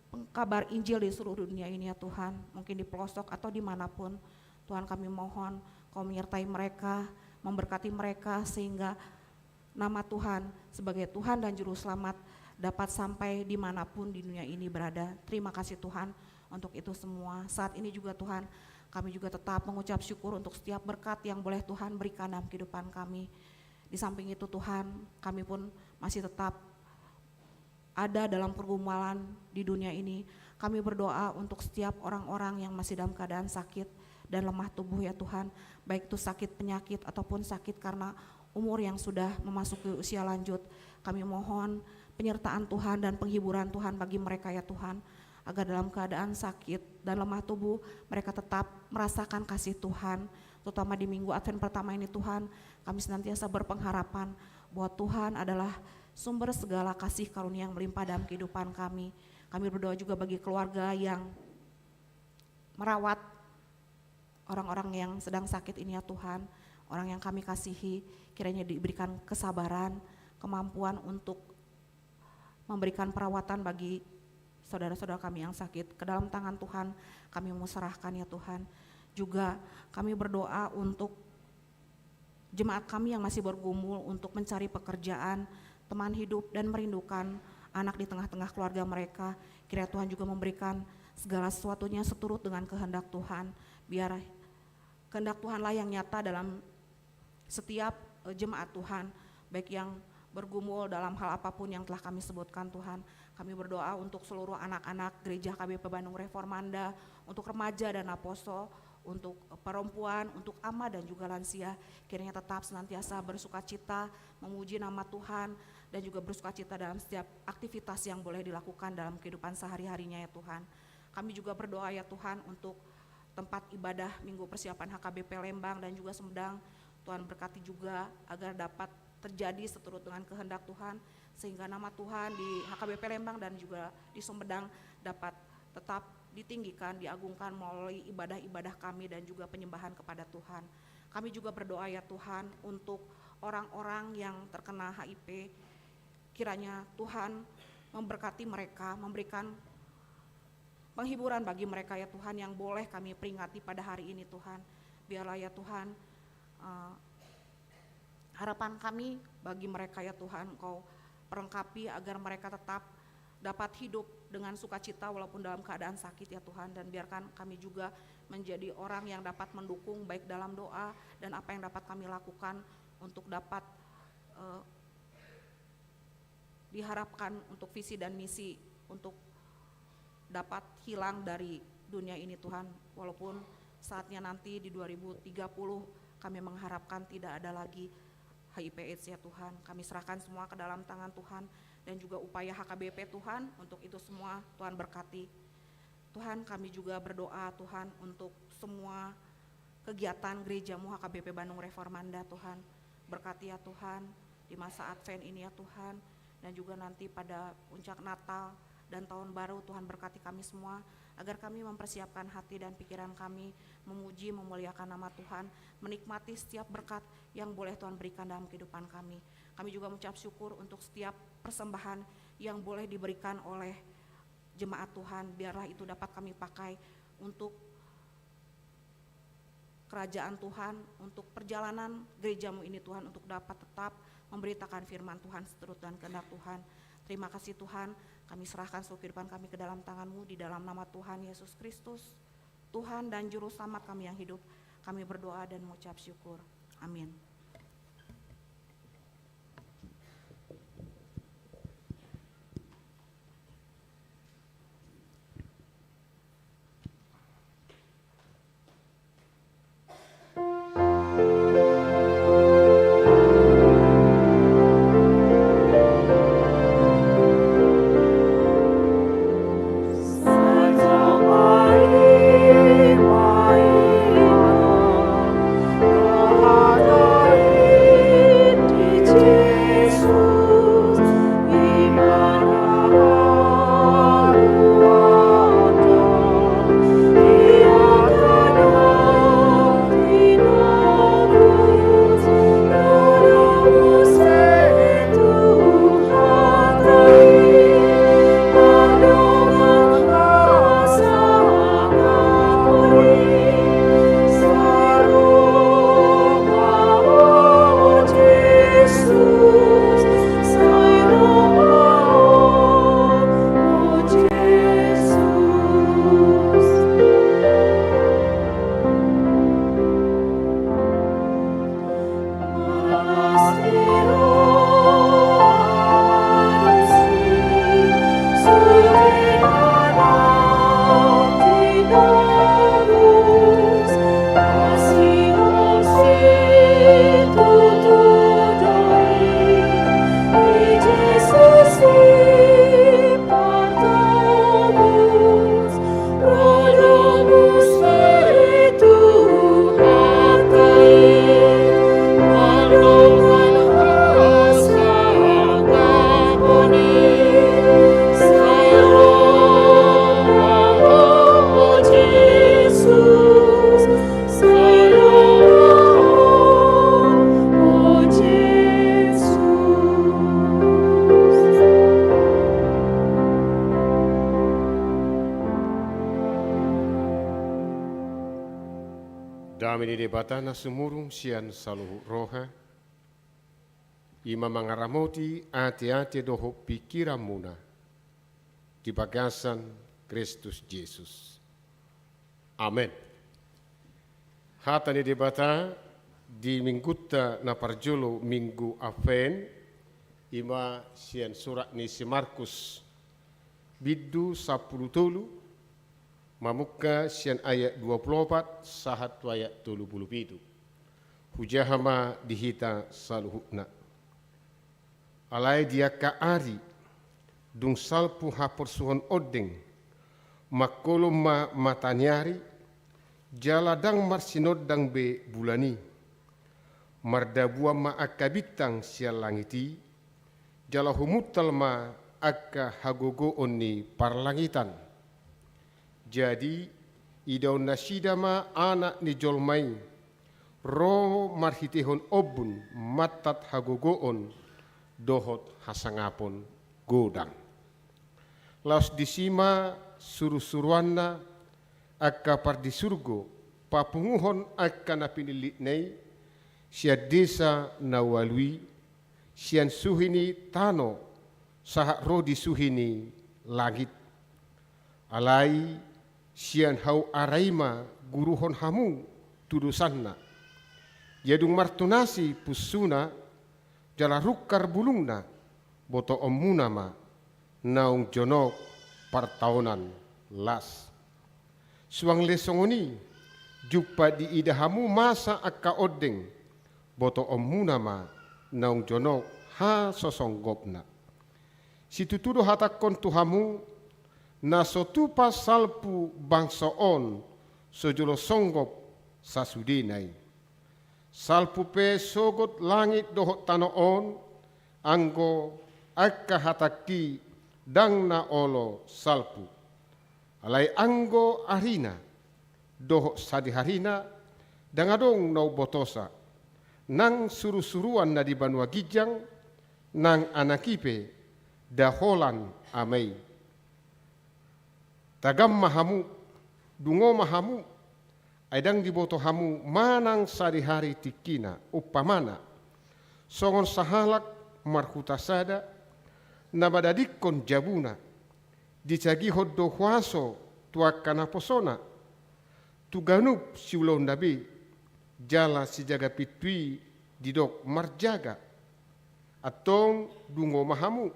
pengkabar Injil di seluruh dunia ini ya Tuhan, mungkin di pelosok atau dimanapun. Tuhan kami mohon Kau menyertai mereka, memberkati mereka sehingga nama Tuhan sebagai Tuhan dan Juru Selamat dapat sampai dimanapun di dunia ini berada. Terima kasih Tuhan untuk itu semua. Saat ini juga Tuhan, kami juga tetap mengucap syukur untuk setiap berkat yang boleh Tuhan berikan dalam kehidupan kami. Di samping itu Tuhan, kami pun masih tetap ada dalam pergumulan di dunia ini. Kami berdoa untuk setiap orang-orang yang masih dalam keadaan sakit dan lemah tubuh ya Tuhan, baik itu sakit penyakit ataupun sakit karena umur yang sudah memasuki usia lanjut. Kami mohon penyertaan Tuhan dan penghiburan Tuhan bagi mereka ya Tuhan, agar dalam keadaan sakit dan lemah tubuh, mereka tetap merasakan kasih Tuhan, terutama di minggu Advent pertama ini, Tuhan. Kami senantiasa berpengharapan bahwa Tuhan adalah sumber segala kasih karunia yang melimpah dalam kehidupan kami. Kami berdoa juga bagi keluarga yang merawat orang-orang yang sedang sakit ini, ya Tuhan, orang yang kami kasihi, kiranya diberikan kesabaran, kemampuan untuk memberikan perawatan bagi saudara-saudara kami yang sakit. Ke dalam tangan Tuhan kami mau serahkan, ya Tuhan. Juga kami berdoa untuk jemaat kami yang masih bergumul untuk mencari pekerjaan, teman hidup, dan merindukan anak di tengah-tengah keluarga mereka. Kiranya Tuhan juga memberikan segala sesuatunya seturut dengan kehendak Tuhan. Biar kehendak Tuhanlah yang nyata dalam setiap, eh, jemaat Tuhan, baik yang bergumul dalam hal apapun yang telah kami sebutkan, Tuhan. Kami berdoa untuk seluruh anak-anak gereja H K B P Bandung Reformanda, untuk remaja dan apostle, untuk perempuan, untuk ama dan juga lansia. Kiranya tetap senantiasa bersukacita, memuji nama Tuhan, dan juga bersukacita dalam setiap aktivitas yang boleh dilakukan dalam kehidupan sehari-harinya, ya Tuhan. Kami juga berdoa, ya Tuhan, untuk tempat ibadah minggu persiapan H K B P Lembang dan juga Sumedang. Tuhan berkati juga agar dapat terjadi seturut dengan kehendak Tuhan, sehingga nama Tuhan di H K B P Lembang dan juga di Sumedang dapat tetap ditinggikan, diagungkan melalui ibadah-ibadah kami dan juga penyembahan kepada Tuhan. Kami juga berdoa, ya Tuhan, untuk orang-orang yang terkena H I V, kiranya Tuhan memberkati mereka, memberikan penghiburan bagi mereka, ya Tuhan, yang boleh kami peringati pada hari ini, Tuhan. Biarlah, ya Tuhan, eh, harapan kami bagi mereka, ya Tuhan, Engkau perlengkapi agar mereka tetap dapat hidup dengan sukacita walaupun dalam keadaan sakit, ya Tuhan, dan biarkan kami juga menjadi orang yang dapat mendukung baik dalam doa dan apa yang dapat kami lakukan untuk dapat, eh, diharapkan untuk visi dan misi untuk dapat hilang dari dunia ini, Tuhan. Walaupun saatnya nanti di dua ribu tiga puluh kami mengharapkan tidak ada lagi H I V AIDS, ya Tuhan. Kami serahkan semua ke dalam tangan Tuhan dan juga upaya H K B P, Tuhan, untuk itu semua Tuhan berkati. Tuhan, kami juga berdoa, Tuhan, untuk semua kegiatan gereja-Mu H K B P Bandung Reformanda, Tuhan. Berkati, ya Tuhan, di masa Advent ini, ya Tuhan, dan juga nanti pada puncak Natal dan Tahun Baru, Tuhan, berkati kami semua, agar kami mempersiapkan hati dan pikiran kami memuji, memuliakan nama Tuhan, menikmati setiap berkat yang boleh Tuhan berikan dalam kehidupan kami. Kami juga mengucap syukur untuk setiap persembahan yang boleh diberikan oleh jemaat Tuhan, biarlah itu dapat kami pakai untuk kerajaan Tuhan, untuk perjalanan gereja-Mu ini, Tuhan, untuk dapat tetap memberitakan firman Tuhan seturut dengan kehendak Tuhan. Terima kasih, Tuhan, kami serahkan seluruh kehidupan kami ke dalam tangan-Mu, di dalam nama Tuhan Yesus Kristus, Tuhan dan Juru Selamat kami yang hidup, kami berdoa dan mengucap syukur. Amin. Dame ni Debata na sumurung sian saluhut roha, i ma mangaramoti ateate dohot pingkiranmuna di bagasan Kristus Jesus. Amen. Hata ni Debata di minggunta na parjolo, Minggu Advent, i ma sian surat ni si Markus, bindu sampulu tolu, mamungka sian ayat dua pulu opat sahat tu ayat tolu pulu pitu. Hujaha ma di hita saluhutna. Alai di angka ari, dung salpu haporsuhon ondeng, mangkolom ma mata ni ari, jala ndang marsinondang be bulan i. Mardabuan ma angka bintang sian langit i, jala humuntal ma angka hagogoon ni parlangitan. Jadi, idaon nasida ma Anak ni jolma i, ro marhiteihon ombun, mantat hagogoon dohot hasangapon godang. Laos disi ma surusuruanna angka pardisurgo papunguhon angka na pinillitna i sian desa na ualu i, sian suhi ni tano sahat ro di suhi ni langit. Alai sian hau ara i ma guruhon hamu tudosanna. Ia dung martunasi punsuna jala rungkar bulungna, botoonmuna ma naung jonok partaonan las. Suang le songon i, jumpa diida hamu masa angka ondeng, botoonmuna ma naung jonok hasosonggopna. Situtu do hatangkon tu hamu, na so tupa salpu bangso on sojolo songgop sasudena i. Salpu pe sogot langit dohot tano on, anggo angka hatangki ndang na olo salpu. Alai anggo arina dohot sadiharina ndang adong na umbotosa, nang surusuruan na di banua ginjang, nang Anak i pe, nda holan Ama i. Tagam ma hamu, dungo ma hamu, ai ndang diboto hamu manang sadihari tingkina. Umpamana, songon sahalak marhuta sada, na madadingkon jabuna, ditagihon do huaso tu angka naposona, tu ganup siulaonna be, jala sijaga pintu i didok marjaga. Antong dungo ma hamu,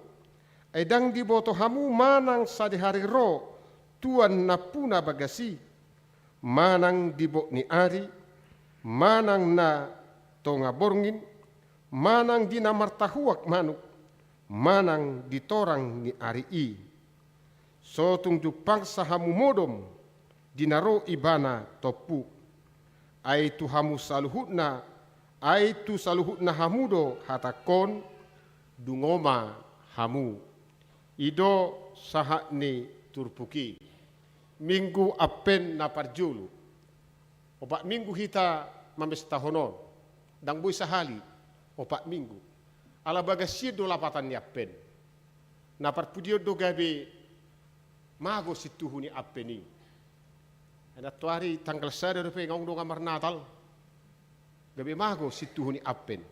ai ndang diboto hamu manang sadihari ro tuan nampuna bagas i, manang di bot ni ari, manang na tonga borngin, manang di na martahuak manuk, manang di torang ni ari i. So tung jumpangsa hamu modom di na ro Ibana tompu. Ai tu hamu saluhutna, ai tu saluhutna hamu do hatangkon, dungo ma hamu. I do sahat ni turpuk i. Minggu Advent na parjolo. Opat minggu hita mamestahon on. Ndang boi sahali, opat minggu. Ala bagas i do lapatan ni Advent. Na parpudion do gabe mago sintuhu ni Advent i. Ai nantoari tanggal sada dope nga adong dongan marnatal. Gabe mago sintuhu ni Advent.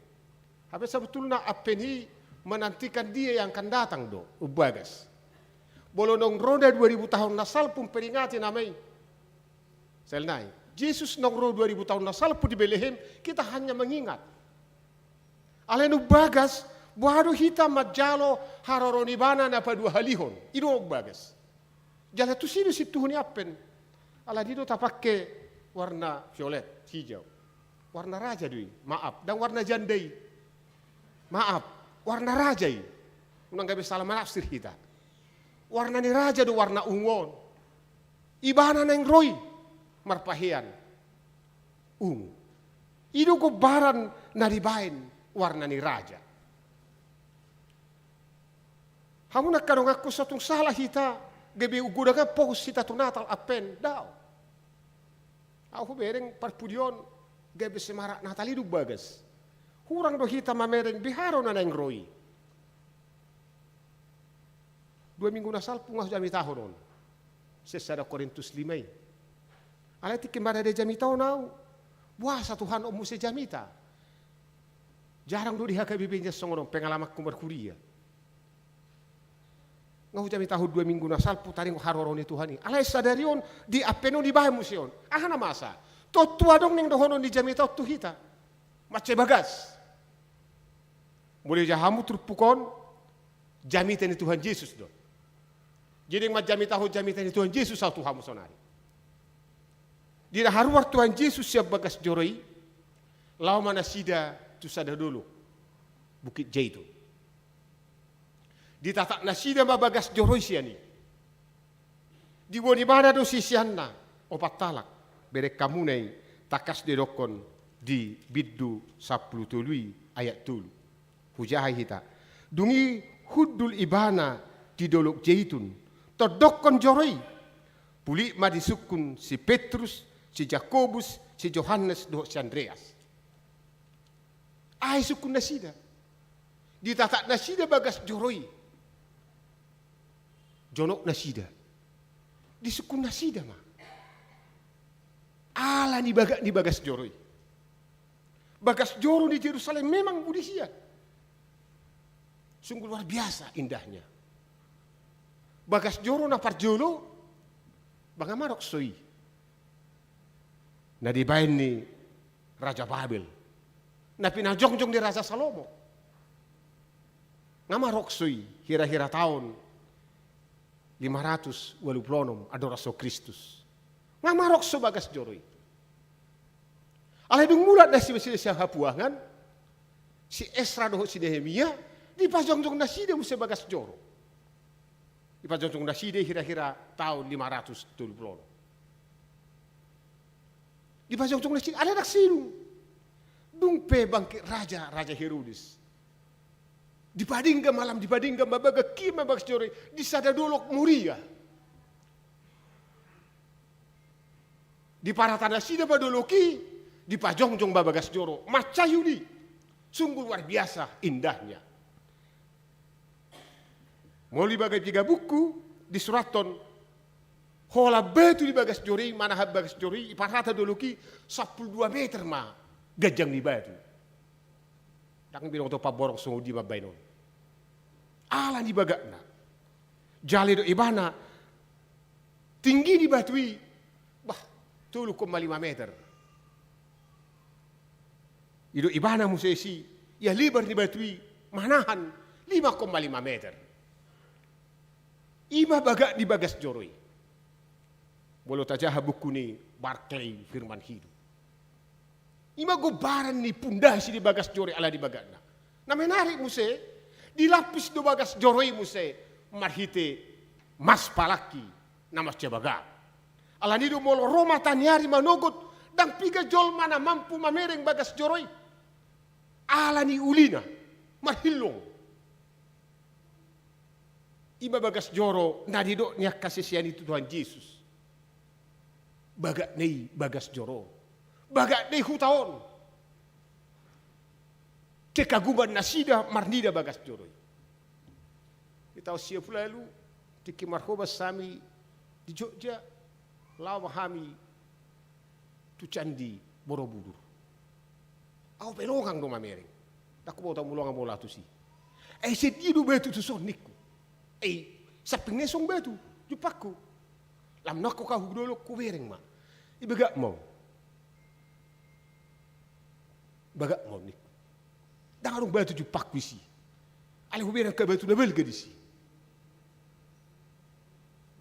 Hape sabotulna Advent i menantikan Dia yang akan datang do, umbagas. Molo naung ro na dua ribu tahun na salpu memperingati nama i. Sel nai, Jesus naung ro dua ribu tahun na salpu di Betlehem, kita hanya mengingat. Alai umbagas, boha do hita manjalo haroro ni Ibana na paduahalihon. I do umbagas. Jala tusi do sintuhu ni Advent. Alani do tapangke warna violet, hijau. Warna raja do i, maaf, ndang warna janda i. Maaf, warna raja i. Unang gabe salah manafsir hita. Warna ni raja do warna ungu on. Ibana naeng ro i marpahean ungu. I do gombaran na dibaen warna ni raja. Hamu na angka donganku, so tung salah hita, gabe godang fokus hita tu Natal, Advent, daong. Au hubereng parpudion gabe semarak Natal i do umbagas. Hurang do hita mamereng boha do na naeng ro i. Dua minggu na salpu nga hujamitahon on. Sian sada Korintus lima i. Alai tingki marade jamitahon au. Puasa Tuhan, on muse jamita. Jarang do di H K B P nian songon on pengalamanku marhuria. Nga hujamitahon dua minggu na salpu, taringot haroro ni Tuhan i. Alai sadari on, di ampe on dibaen muse on. Aha na masa? Tontu adong naeng dohonon ni jamita on tu hita. Mansai bagas. Molo ija hamu turpuk on, jamita ni Tuhan Jesus do. Jadi naeng manjamitahon jamita ni Tuhan Jesus ahu tu hamu sonari. Di na haruar Tuhan Jesus sian bagas joro i, laho ma nasida tu sada dolok, Bukit Jaitun. Ditatap nasida ma bagas joro i sian i. Diboan ibana do siseanna opat halak, bereng hamuna i, tangkas do didokkon di bindu sampulu tolu i ayat tolu. Hujaha hita. Dung i hundul ibana di dolok Jaitun, tondongkon joro i. Pulik ma disungkun si Petrus, si Jakobus, si Johannes dohot si Andreas. Aha disungkun nasida? Ditatap nasida bagas joro i. Jonok nasida. Disungkun nasida ma. Ala ni bagak ni bagas joro i. Bagas joro di Jerusalem memang boi disian. Sungguh luar biasa indahnya. Bagas joro na parjolo, ba nga marokso i. Na dibaen ni Raja Babel. Na pinajongjong ni Raja Salomo. Nga marokso i, hira-hira taon lima ratus ualu pulu onom andorang so Kristus. Nga marokso bagas joro i. Alai dung mulak nasida sian hapuangan, si Esra dohot si Nehemia, dipajongjong nasida muse bagas joro. Dipajongjong nasida hira-hira taon lima ratus tolu pulu onom. Dipajongjong nasida, alai ndang sidung. Dung pe bangkit raja, Raja Herodes. Dipadenggan ma, lam dipadenggan ma bagas, kirim ma bagas joro i di sada dolok Moria. Diparata nasida ma dolok i, dipajongjong ma bagas joro, mansai uli. Sungguh luar biasa indahnya. Molo di bagas piga buku disurathon, holan batu di bagas joro i, manahan bagas joro i, iparata dolok i sampulu dua meter ma ganjang ni batu. Ndang binoto pamborong songon dia mambaen on. Ala ni bagakna. Jala didok ibana, tinggi ni batu i, bah, tolu koma lima meter. Didok ibana muse disi, ia lebar ni batu i manahan lima koma lima meter. I ma bagak ni bagas joro i. Molo tajaha buku ni Barclay Firman Hidup. I ma gombaran ni pundasi ni bagas joro i ala ni bagakna. Na menarik muse, dilapis do bagas joro i muse marhite mas palaki na mansai bagak. Ala ni do molo ro mataniari manogot, ndang piga jolma na mampu mamereng bagas joro i. Ala ni ulina, marhillong. I ma bagas joro na nidok ni angka sisean i tu Tuhan Jesus. Bagakna i bagas joro. Bagakna i huta on. Kekaguman nasida marnida bagas joro i. Di taon sia pulu ualu, tingki marhobas hami di Jogja, laho ma hami tu Candi Borobudur. Ahu pe longang do mamereng. Ndang huboto ahu molo longang molo ahu tusi. Ai ise dia do batu tuson ningku. Ai samping ni i songon batu jumpangku. Lam nangkok ahu dolok hubereng ma. I bagak ma on. Bagak ma on ningku. Ndang adong batu jumpangku disi. Alai hubereng angka batu na balga disi.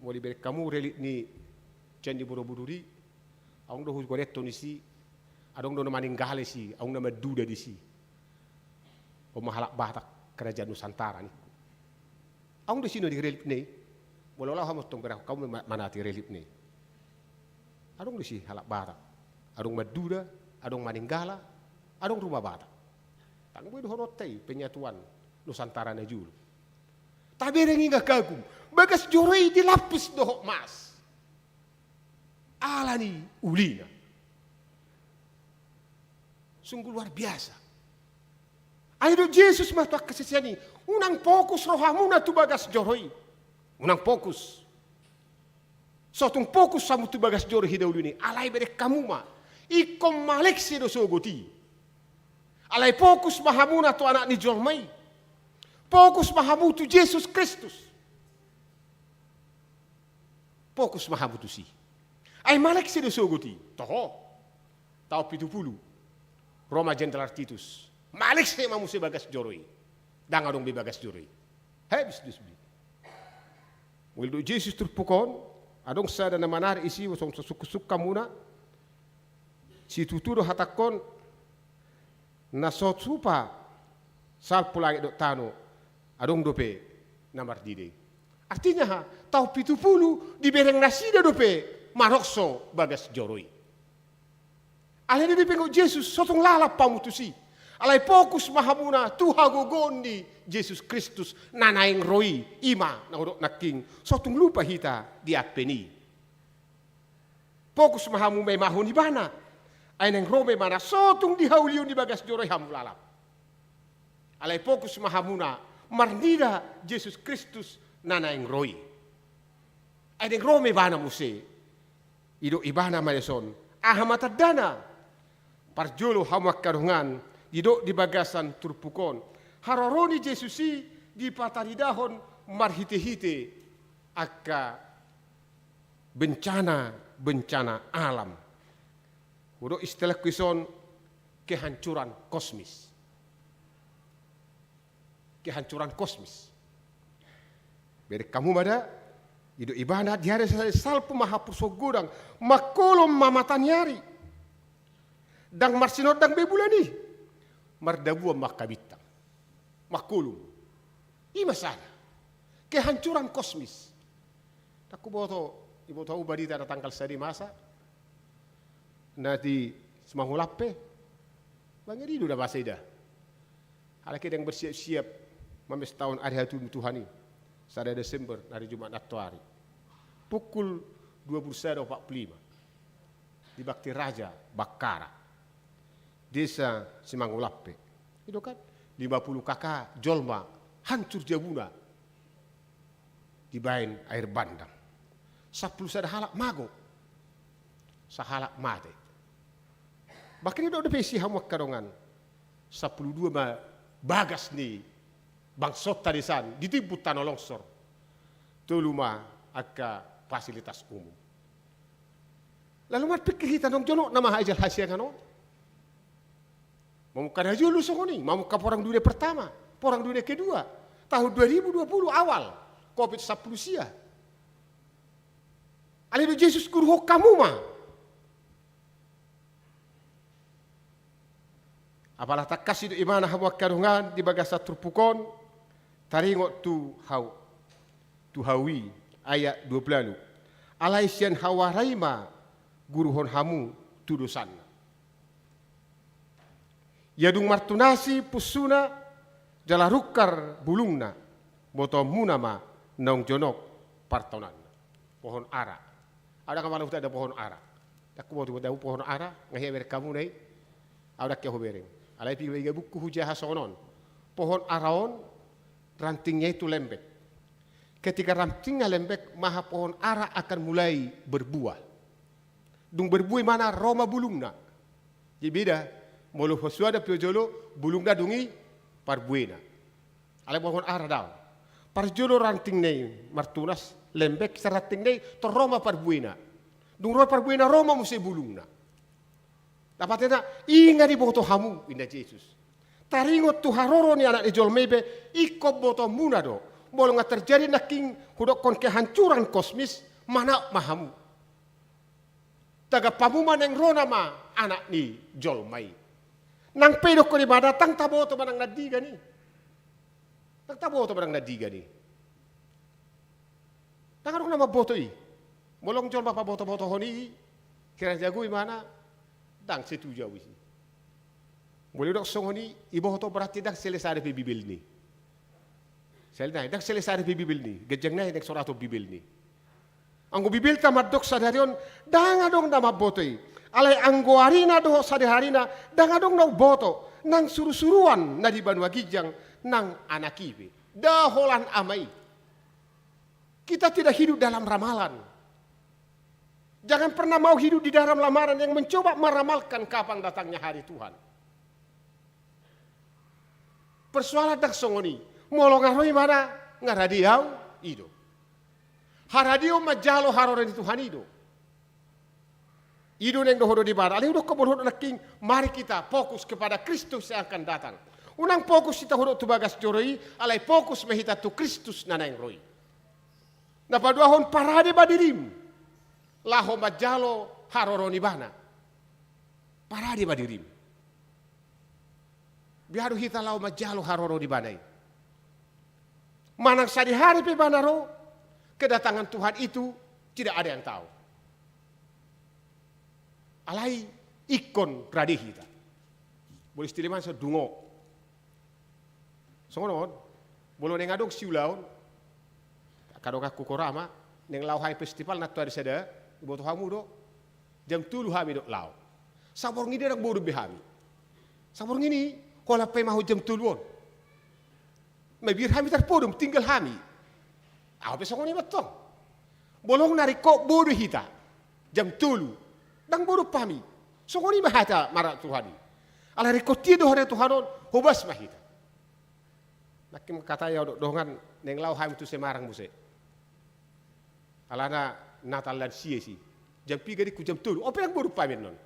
Molo dibereng hamu relief ni Candi Borobudur i, adong do hugoneton disi, adong do na maninggal disi, adong na manduda disi. On ma halak Batak, kerajaan Nusantara ningku. Adong do disi na di relief na i. Molo laho hamu tong bereng hamu ma-, manati relief na i. Adong do disi halak Batak. Adong manduda, adong maninggal, adong rumah Batak. Ndang boi dohononta i penyatuan Nusantara na jolo. Tabereng i nga kagum. Bagas joro i dilapis dohot mas. Ala ni ulina. Sungguh luar biasa. Ai didok Jesus ma tu angka sisean i, unang fokus rohamuna tu bagas joro i. Unang fokus. So tung fokus hamu tu bagas joro i hinaholongan i, alai bereng hamu ma Ingkon malekse do sogot i. Alai fokus ma hamuna tu Anak ni jolma i. Fokus ma hamu tu Jesus Kristus. Fokus ma hamu tusi. Ai malekse do sogot i. Toho. Taon pitu pulu. Ro ma Jenderal Titus. Malekse ma muse bagas joro i. Ndang adong be bagas joro i. Habis dos be. Molo didok Jesus turpuk on, adong sada na manarik disi, songon so sungkun-sungkun hamuna. Situtu do hatangkon, na so tupa salpu langit dohot tano, adong dope na marnida i. Artinya aha? Taon pitu pulu dibereng nasida dope marokso bagas joro i. Alai didok Jesus, so tung lalap hamu tusi. Alai fokus ma hamuna tu hagogoon ni Jesus Kristus na naeng ro i, i ma na hudok nangkin, so tung lupa hita di ampe ni. Fokus ma hamu maimahon ibana. Ai naeng ro ma ibana, so tung di haulion di bagas joro i hamu lalap. Alai fokus ma hamuna marnida Jesus Kristus na naeng ro i. Ai naeng ro ma ibana muse. Didok ibana ma dison. Aha ma tandana? Parjolo hamu angka dongan, didok di bagasan turpuk on. Haroro ni Jesus i dipataridahon marhite-hite angka bencana-bencana alam. Hudok istilahku dison kehancuran kosmis. Kehancuran kosmis. Bereng hamu ma da, didok ibana di ari sadari salpu ma hapuson godang, mangkolom ma mata ni ari. Ndang marsinondang be bulan i. Mardabuan ma angka bintang. Mangkolom. I ma sada. Kehancuran kosmis. Ndang huboto, diboto hamu barita na tanggal sada i masa. Na di Simanghulampe. Bangeri do da masa i da. Halak i ndang bersiap-siap mamestahon ari hatubu ni Tuhan i. Sada Desember, ari Jumat nantoari. Pukul dua puluh sada opat puluh lima. Di Bakti Raja, Bakkara. Desa Simanghulampe. I do kan, lima puluh K K jolma hancur jabuna. Dibaen air bandang. Sampulu sada halak mago. Sahalak mate. Bahkan didok dope disi hamu angka dongan. Sampulu dua ma bagas ni bangsonta dison, ditimbun tano longsor. Tolu ma angka fasilitas umum. Lalu marpikir hita, naung jonok nama hajal hasiangan on. Mamungka na jolo songon i, mamungka porang dunia pertama, porang dunia kedua, tahun dua ribu dua puluh awal, covid sampulu sia. Alai didok Jesus, guruhon hamu ma. Apala tangkas didok ibana, hamu angka dongan, di bagasan turpuk on, taringot tu hau, tu hau i, ayat dua puluh ualu. Alai sian hau ara i ma guruhon hamu tu dosanna. Ia dung martunas i punsuna, jala rungkar bulungna, botoonmuna ma naung jonok partaonanna. Pohon ara. Au ndang malu huta da pohon ara. Ndang huboto, huboto pohon ara, nga hea bereng hamu na i. Au ndang hea hubereng. Alai piga-piga buku hujaha songon on. Pohon ara on, rantingnya itu lembek. Ketika rantingnya lembek, maka pohon ara akan mulai berbuah. Dung berbuah i, mana ro ma bulungna. Jadi beda, molo ho suada pio jolo, bulungna dung i parbuena. Alai pohon ara daong. Parjolo rantingna i martunas, lembek sa rantingna i, tor ro ma parbuena. Dung ro parbuena, ro ma muse bulungna. Dapatna, ingat diboto hamu, ninna Jesus. Taringot tu haroro ni Anak ni jolma i pe, ingkon botoonmuna do. Molo nga terjadi nangkin hudokkon kehancuran kosmis, manaon ma hamu. Tagap hamu ma naeng ro nama Anak ni jolma i. Nang pe didokkon ibana, ndang taboto manang na andigan i. Ndang taboto manang na andigan i. Ndang adong na mamboto i. Molo jolma paboto-botohon i, hira jago ibana, ndang setuju au disi. Molo didok songon i, iboto berarti ndang selesai dope Bibel ni. Sel nai, ndang selesai dope Bibel ni. Ganjang nai ndang sorat on Bibel ni. Anggo Bibelta mandok sadari on, ndang adong na mamboto i. Alai anggo arina dohot sadari arina, ndang adong na umboto. Nang suru-suruan na di banua ginjang, nang anak i pe. Nda holan ama i. Kita tidak hidup dalam ramalan. Jangan pernah mau hidup di dalam lamaran yang mencoba meramalkan kapan datangnya hari Tuhan. Persoalan ndang songon i. Molo nga ro ibana, nga rade au, i do. Haradeon manjalo haroro ni Tuhan i do. I do naeng dohonon ni ibana. Alai hudok molo hudok nangkin, mari kita fokus kepada Kristus yang akan datang. Unang fokus hita hudok tu bagas joro i, alai fokus ma hita tu Kristus na naeng ro i. Na paduahon, parade ma dirim laho manjalo haroro ni ibana. Parade ma dirim. Bia do hita laho manjalo haroro ni ibana i. Manang sadihari pe ibana ro, kedatangan Tuhan itu tidak ada yang tahu. Alai ingkon rade hita. Molo istilah manso dungo. Songon on, molo naeng adong siulaon, angka donganku Korama, naeng laho hami festival nantoari sada, iboto hamu do, jam tolu hami do laho. Saborngin i ndang modom be hami. Saborngin i, holan paimahon jam tolu on. Mabiar hami tarpodom, tinggal hami. Ahu pe songon i mantong. Molo na ringkot modom hita, jam tolu, ndang modom hami. Songon i ma hata marok Tuhan i. Alai ringkot i do hata ni Tuhan on, hobas ma hita. Nangkin mangkatai ahu dohot dongan, naeng laho hami tu Semarang muse. Alana Natal lansia i. Jam piga dingku? Jam tolu. On pe ndang modom hami annon.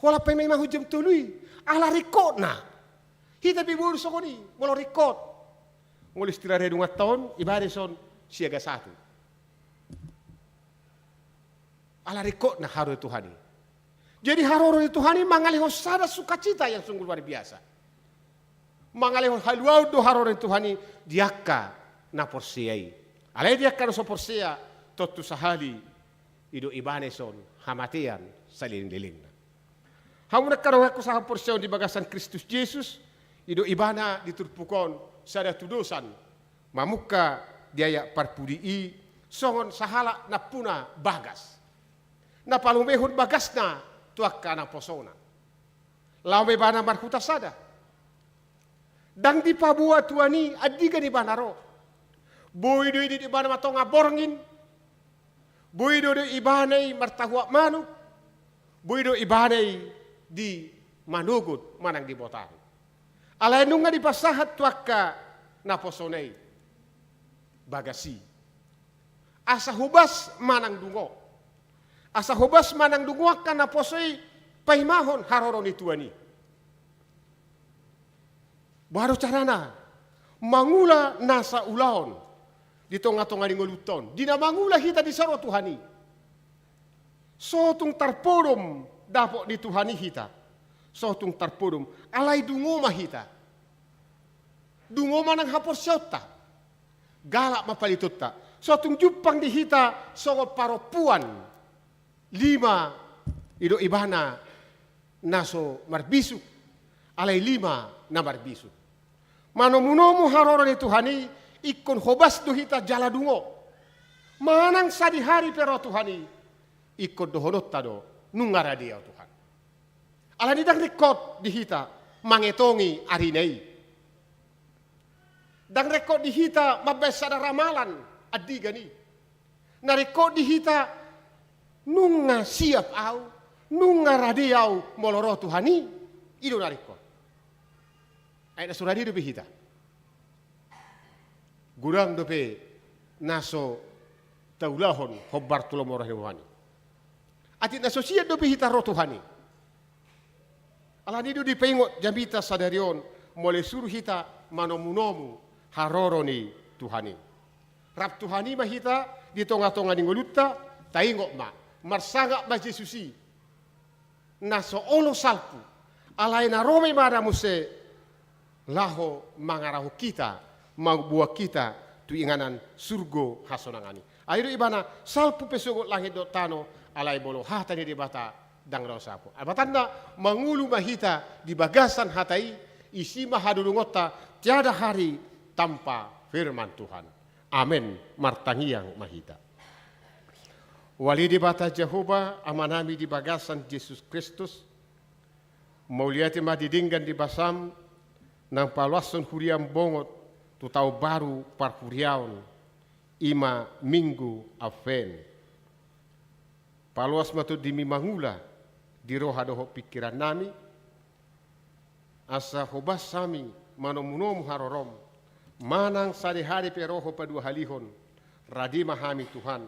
Holan paima-imahon jam tolu i. Ala ringkotna. Hita pe modom songon i. Molo ringkot. Molo istilah redunganta on, ibana dison siaga satu. Ala ringkotna haroro ni Tuhan i. Jadi haroro ni Tuhan i mangalehon sada sukacita yang sungguh luar biasa. Mangalehon haluaon do haroro ni Tuhan i di angka na porsea i. Alai di angka na so porsea, tontu sahali i do ibana dison hamatean saleleng-lelengna. Hamu na angka donganku sahaporseaon di bagasan Kristus Jesus, i do ibana di turpuk on sada tudosan mamungka di ayat parpudi i songon sahalak nampuna bagas. Na palumehon bagasna tu angka naposona. Laho ma ibana marhuta sada. Ndang dipaboa tuan i andigan ibana ro. Boi do i di ibana ma tonga borngin. Boi do di ibana i martahuak manuk. Boi do ibana i di manogot manang di botahi. Alai nunga dipasahat tu angka naposona i bagas i. Asa hobas manang dungo. Asa hobas manang dungo angka naposo i paimahon haroro ni tuan i. Boha do carana mangula nasa ulaon di tonga-tonga ni ngolunta on, di na mangula hita di so ro Tuhan i? So tung tarpodom dapot ni Tuhan i hita. So tung tarpodom, alai dungo ma hita. Dungo manang haporseaonta. Galak ma palitonta. So tung jumpang di hita songon parompuan. Lima i do ibana na so marbisuk, alai lima na marbisuk. Manomu-nomu haroro ni Tuhan i, ingkon hobas do hita jala dungo. Manang sadihari pe ro Tuhan i, ingkon dohononta do, nunga rade au Tuhan. Alani ndang ringkot di hita mangetongi arina i. Ndang ringkot di hita mambaen sada ramalan andigan i. Na ringkot di hita, nunga siap au, nunga rade au molo ro Tuhan i, i do na ringkot. Ai na so rade dope hita. Godang dope na so taulahon hombar tu lomo roha ni Tuhan i. Atik na so siap dope hita ro Tuhan i. Alani do dipaingot jamita sadari on, molo isuru hita manomu-nomu haroro ni Tuhan i. Rap Tuhan i ma hita di tonga-tonga ni ngolunta, taingot ma, marsangap ma Jesus i. Na so olo salpu, alai na ro ma ibana muse, laho mangarahon hita, mamboan hita tu inganan surgo hasonangan i. Ai do ibana, salpu pe sogot langit dohot tano, alai molo hata ni Debata ndang ro salpu. Ai batanna, mangolu ma hita di bagasan hata i, isi ma hadodongonta tiada hari tanpa firman Tuhan. Amen. Martangiang ma hita. Ale Debata Jahowa, Amanami di bagasan Jesus Kristus, mauliate ma di denggan ni basam, naung paluashon huriam bongot tu taon baru parhuriaon, i ma Minggu Advent. Paloas ma tondimi mangula di roha dohot pingkirannami, asa hobas hami manomunomu harorom, manang sadihari pe ro Ho paduahalihon. Rade ma hami Tuhan,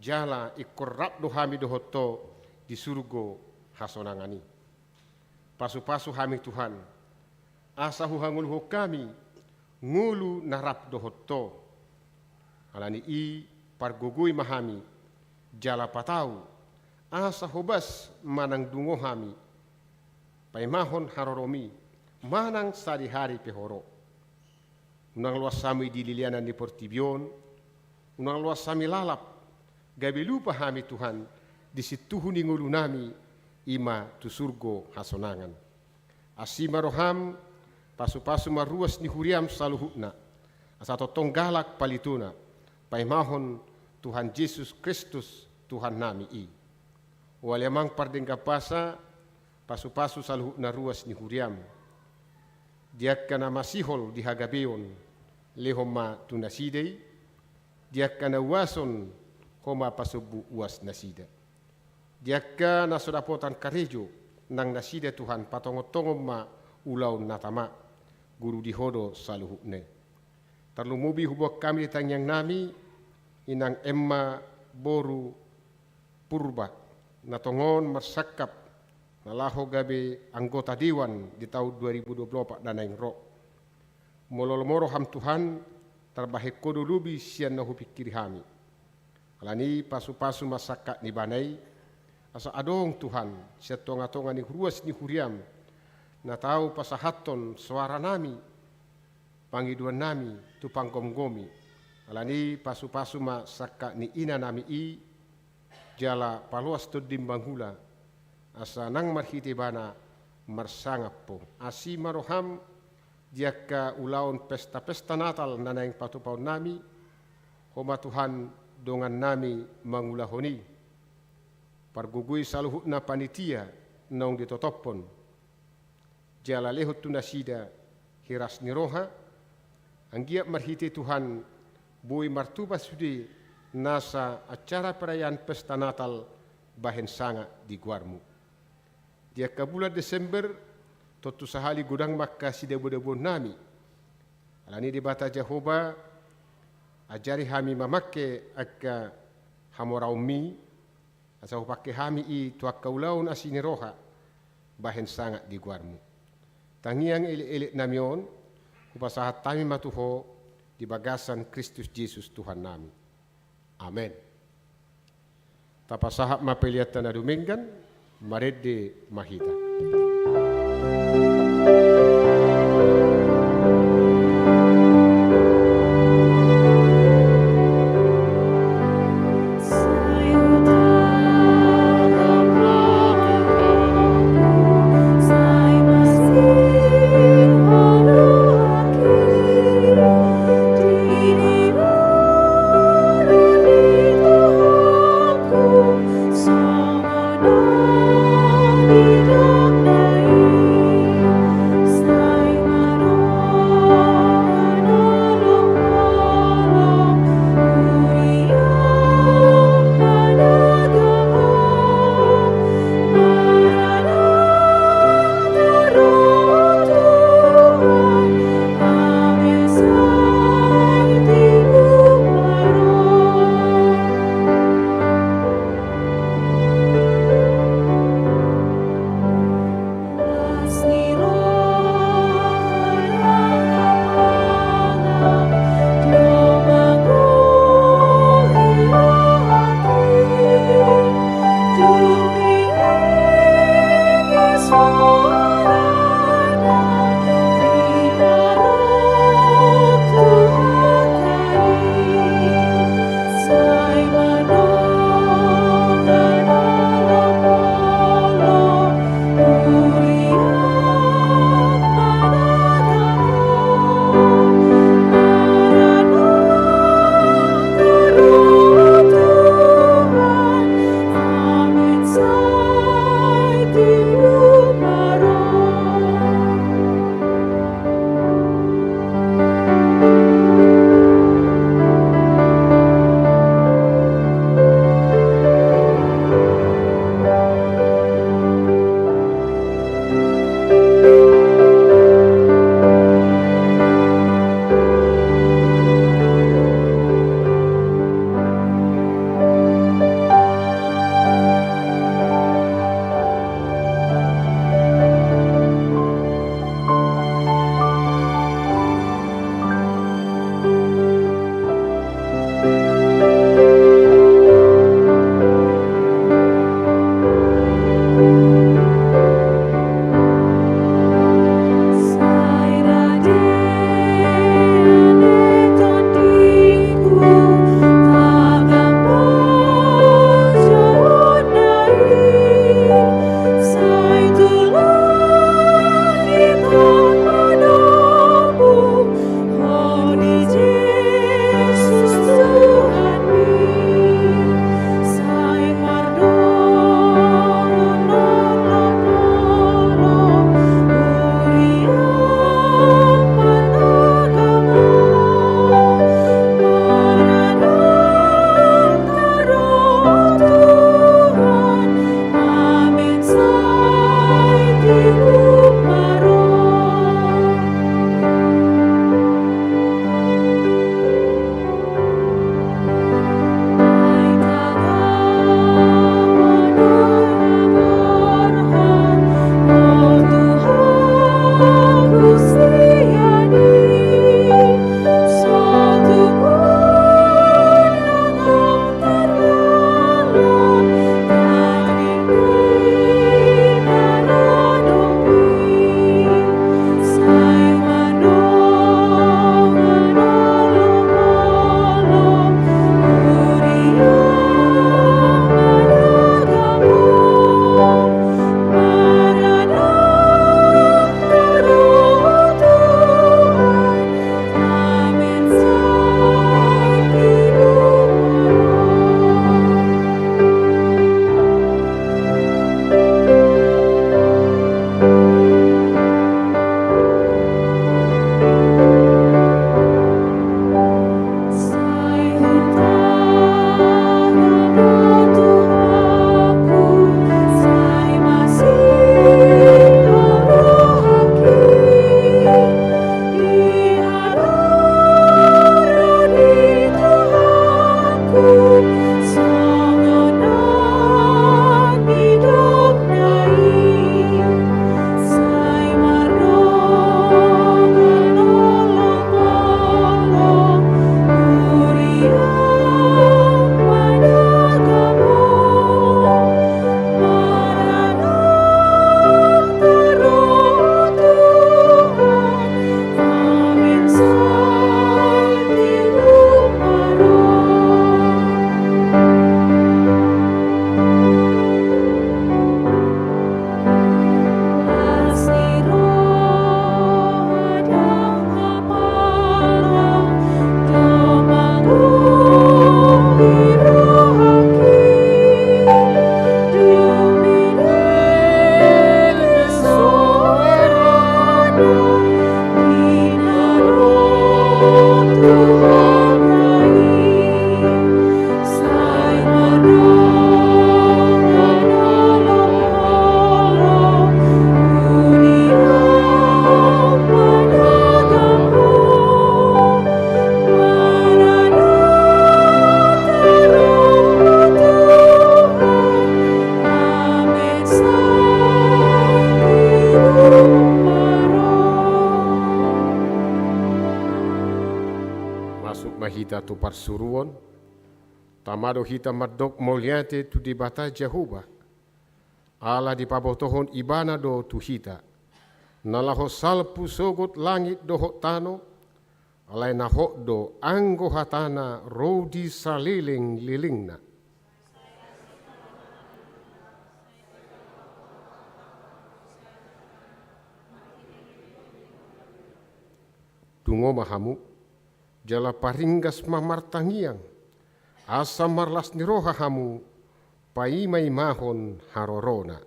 jala ingkon rap do hami dohot Ho di surgo hasonangan i. Pasupasu hami Tuhan, asa huhangoluhon hami ngolu na rap dohot Ho. Ala ni i pargogoi ma hami, jala patau, asa hobas manang dungo hami paimahon harorom i, manang sadihari pe Ho ro. Unang loas hami di lilianan ni portibi on, unang loas hami lalap, gabe lupa hami Tuhan di sintuhu ni ngolunami, i ma tu surgo hasonangan. Asi ma roham, pasupasu ma ruas ni huriam saluhutna, asa tongtong galak palitona, paimahon Tuhan Jesus Kristus Tuhannami i. O ale Amang pardenggan basa, pasupasu saluhutna ruas ni huriam. Di angka na masihol di hagabeon, lehon ma tu nasida i. Di angka na uason, Ho ma pasombu uas nasida. Di angka na so dapotan karejo, nang nasida Tuhan patongontongon ma ulaon na tama, guru di Ho do saluhutna i. Tarlumobi huboan hami di tangiangnami, inang Emma boru Purba, na tongon marsangkap na laho gabe anggota dewan di taon dua ribu dua puluh opat na naeng ro. Molo lomo roham Tuhan, tarbahen Ho do lobi sian na hupingkiri hami. Ala ni i pasupasu ma sangkap ni ibana i, asa adong Tuhan sian tongatonga ni ruas ni huriam, na tau pasahathon soaranami, pangidoannami tu panggomgomi. Ala ni i pasupasu ma sangkap ni inanami i, jala paloas tondim mangula, asa nang marhite ibana marsangap Ho. Asi ma roham di angka ulaon pestapesta Natal na naeng patupaonnami. Ho ma Tuhan dongannami mangulahon i. Pargogoi saluhutna panitia naung ditotophon, jala lehon tu nasida hiras ni roha, anggiat marhite Tuhan boi martupa sude nasa acara perayaan pesta Natal bahen sangap di goarmu. Di angka bulan Desember, tontu sahali godang ma angka sidabodaboonnami. Ala ni i Debata Jahowa, ajari hami mamangke angka hamoraonmi, asa hupangke hami i tu angka ulaon asi ni roha, bahen sangap di goarmu. Tangiang elekeleknami on, hupasahat hami ma tu Ho di bagasan Kristus Jesus Tuhannami. Amen. Tapasahat ma peleanta na dumenggan, marende ma hita. Masuk ma hita tu parsuruon. Tama do hita mandok mauliate tu Debata Jahowa, ala dipabotohon Ibana do tu hita, na laho salpu sogot langit dohot tano, alai na hot do anggo hatana ro di salelenglelengna. Dungo ma hamu, jala paringgas ma martangiang, asa marlas ni roha hamu paimaimahon harorona.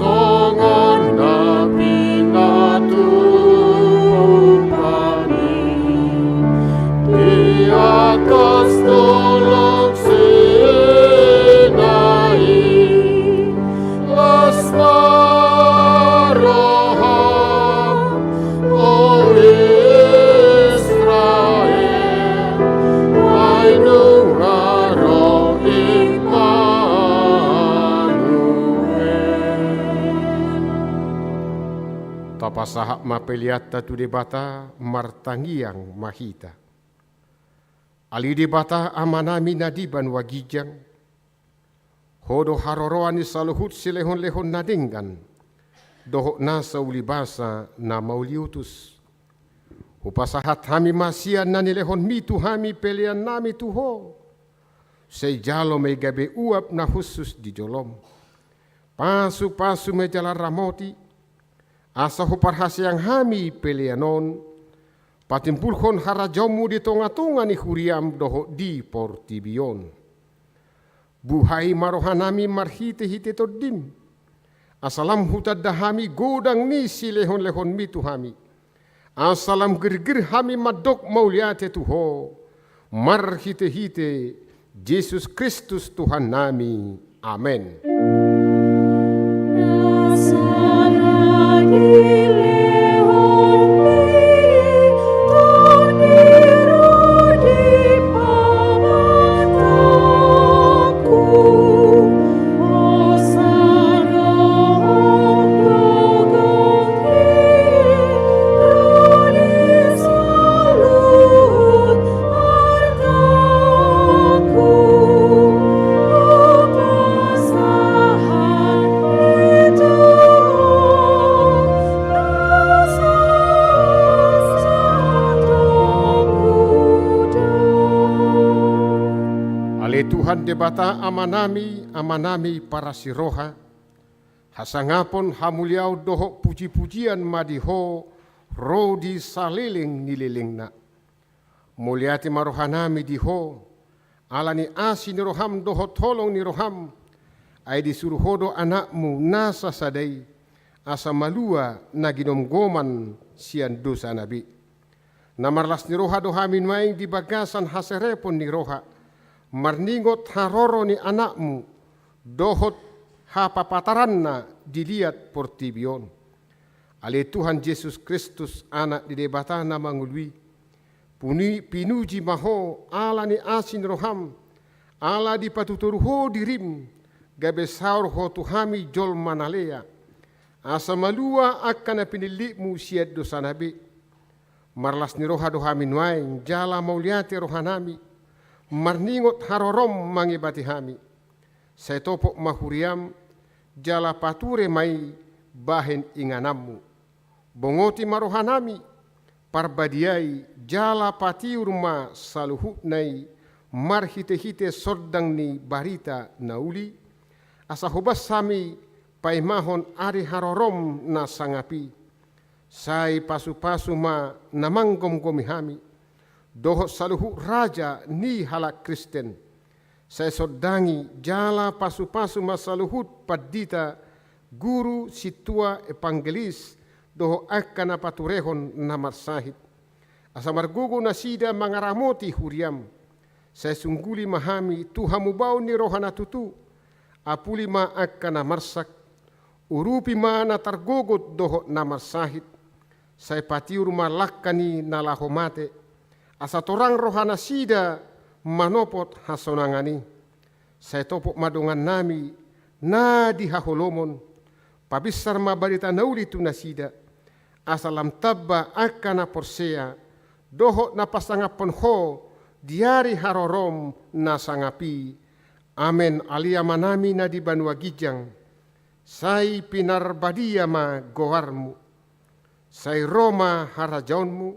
Songon na pinatupa mi di atas dolok Sinai, las ma roham, o Israel, ai nunga ro Immanuel. Tapasahat ma peleanta tu Debata, martangiang ma hita. Ale Debata Amanami na di banua ginjang, Ho do haroroan ni saluhut silehonlehon na denggan dohot nasa ulibasa na mauliutus. Hupasahat hami ma sian na nilehonmi tu hami peleannami tu Ho. Sai jalo ma i gabe uap na hushus di jolom. Pasupasu ma i jala ramoti, asa huparhaseang hami pelean on patimbulhon harajaonmu di tongatonga ni huriam dohot di portibi on. Buhai ma rohanami marhitehite Tondim, asa lam hutanda hami godang ni silehonlehonmi tu hami, asa lam girgir hami mandok mauliate tu Ho, marhitehite Jesus Kristus Tuhannami. Amen. Ale Tuhan Debata Amanami, Amanami parasi roha, hasangapon, hamuliaon dohot pujipujian ma di Ho ro di saleleng ni lelengna. Mauliate ma rohanami di Ho, ala ni asi ni roham dohot holong ni roham, ai disuru Ho do Anakmu nasa sada i, asa malua na ginomgoman sian dosana be. Na marlas ni roha do hami nuaeng di bagasan haserepon ni roha, marningot haroro ni Anakmu, dohot hapapataranna di liat portibi on. Ale Tuhan Jesus Kristus, Anak ni Debata na mangolu i, puni-, pinuji ma Ho ala ni asi ni roham, ala dipatutoru Ho dirim, gabe saor Ho tu hami jolma na lea, asa malua angka na pinillitmu sian dosana be. Marlas ni roha do hami nuaeng, jala mauliate rohanami, marningot harorom mangebati hami. Sai topot ma huriam, jala pature ma i bahen ingananmu. Bongoti ma rohanami, parbadiai, jala patiur ma saluhutna i, marhitehite sondang ni barita na uli, asa hobas hami paimahon ari harorom na sangap i. Sai pasupasu ma na manggomgomi hami, dohot saluhut raja ni halak Kristen. Sai sondangi jala pasupasu ma saluhut pandita, guru, sintua, evangelis, dohot angka na paturehon na marsahit. Asa margogo nasida mangaramoti huriam. Sai sungguli ma hami tu hamubaon ni roha na tutu. Apuli ma angka na marsak. Urupi ma na targogot dohot na marsahit. Sai patiur ma langka ni na laho mate. Asa torang rohanasida manopot hasonangan i. Sai topot ma dongannami na di haholomon. Pabinsar ma barita na uli tu nasida. Asa lam tamba angka na porsea, dohot na pasangaphon ho di ari harorom na sangap i. Amen. Ale Amanami na di banua ginjang, sai pinarbadia ma goarmu. Sai ro ma harajaonmu.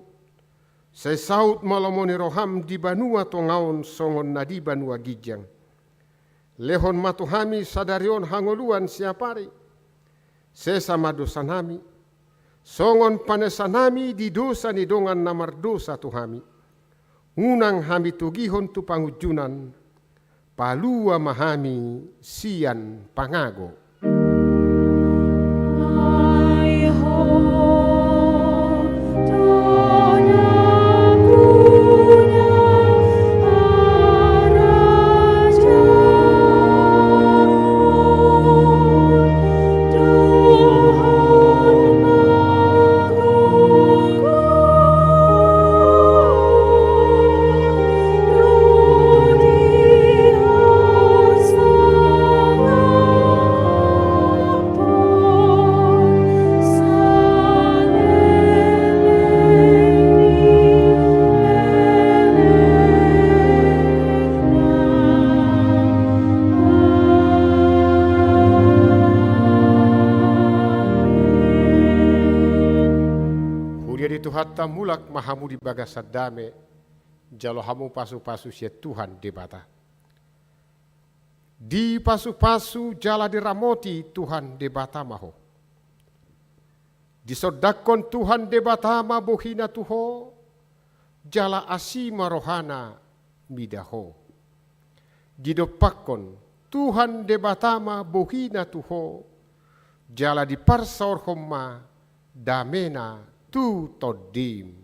Sai saut ma lomo ni roham di banua tonga on songon na di banua ginjang. Lehon ma tu hami sadari on hangoluan siapari. Sesa ma dosanami, songon panesanami di dosa ni dongan na mardosa tu hami. Unang hami togihon tu pangunjunan. Palua ma hami sian pangago. Huria ni Tuhanta, mulak ma hamu di bagasan dame, jalo hamu pasupasu sian Tuhan Debata. Dipasupasu jala diramoti Tuhan Debata ma ho. Disondangkon Tuhan Debata ma bohina tu ho, jala asi ma rohana mida ho. Didompakkon Tuhan Debata ma bohina tu ho, jala diparsaorhon ma damena tu tondim.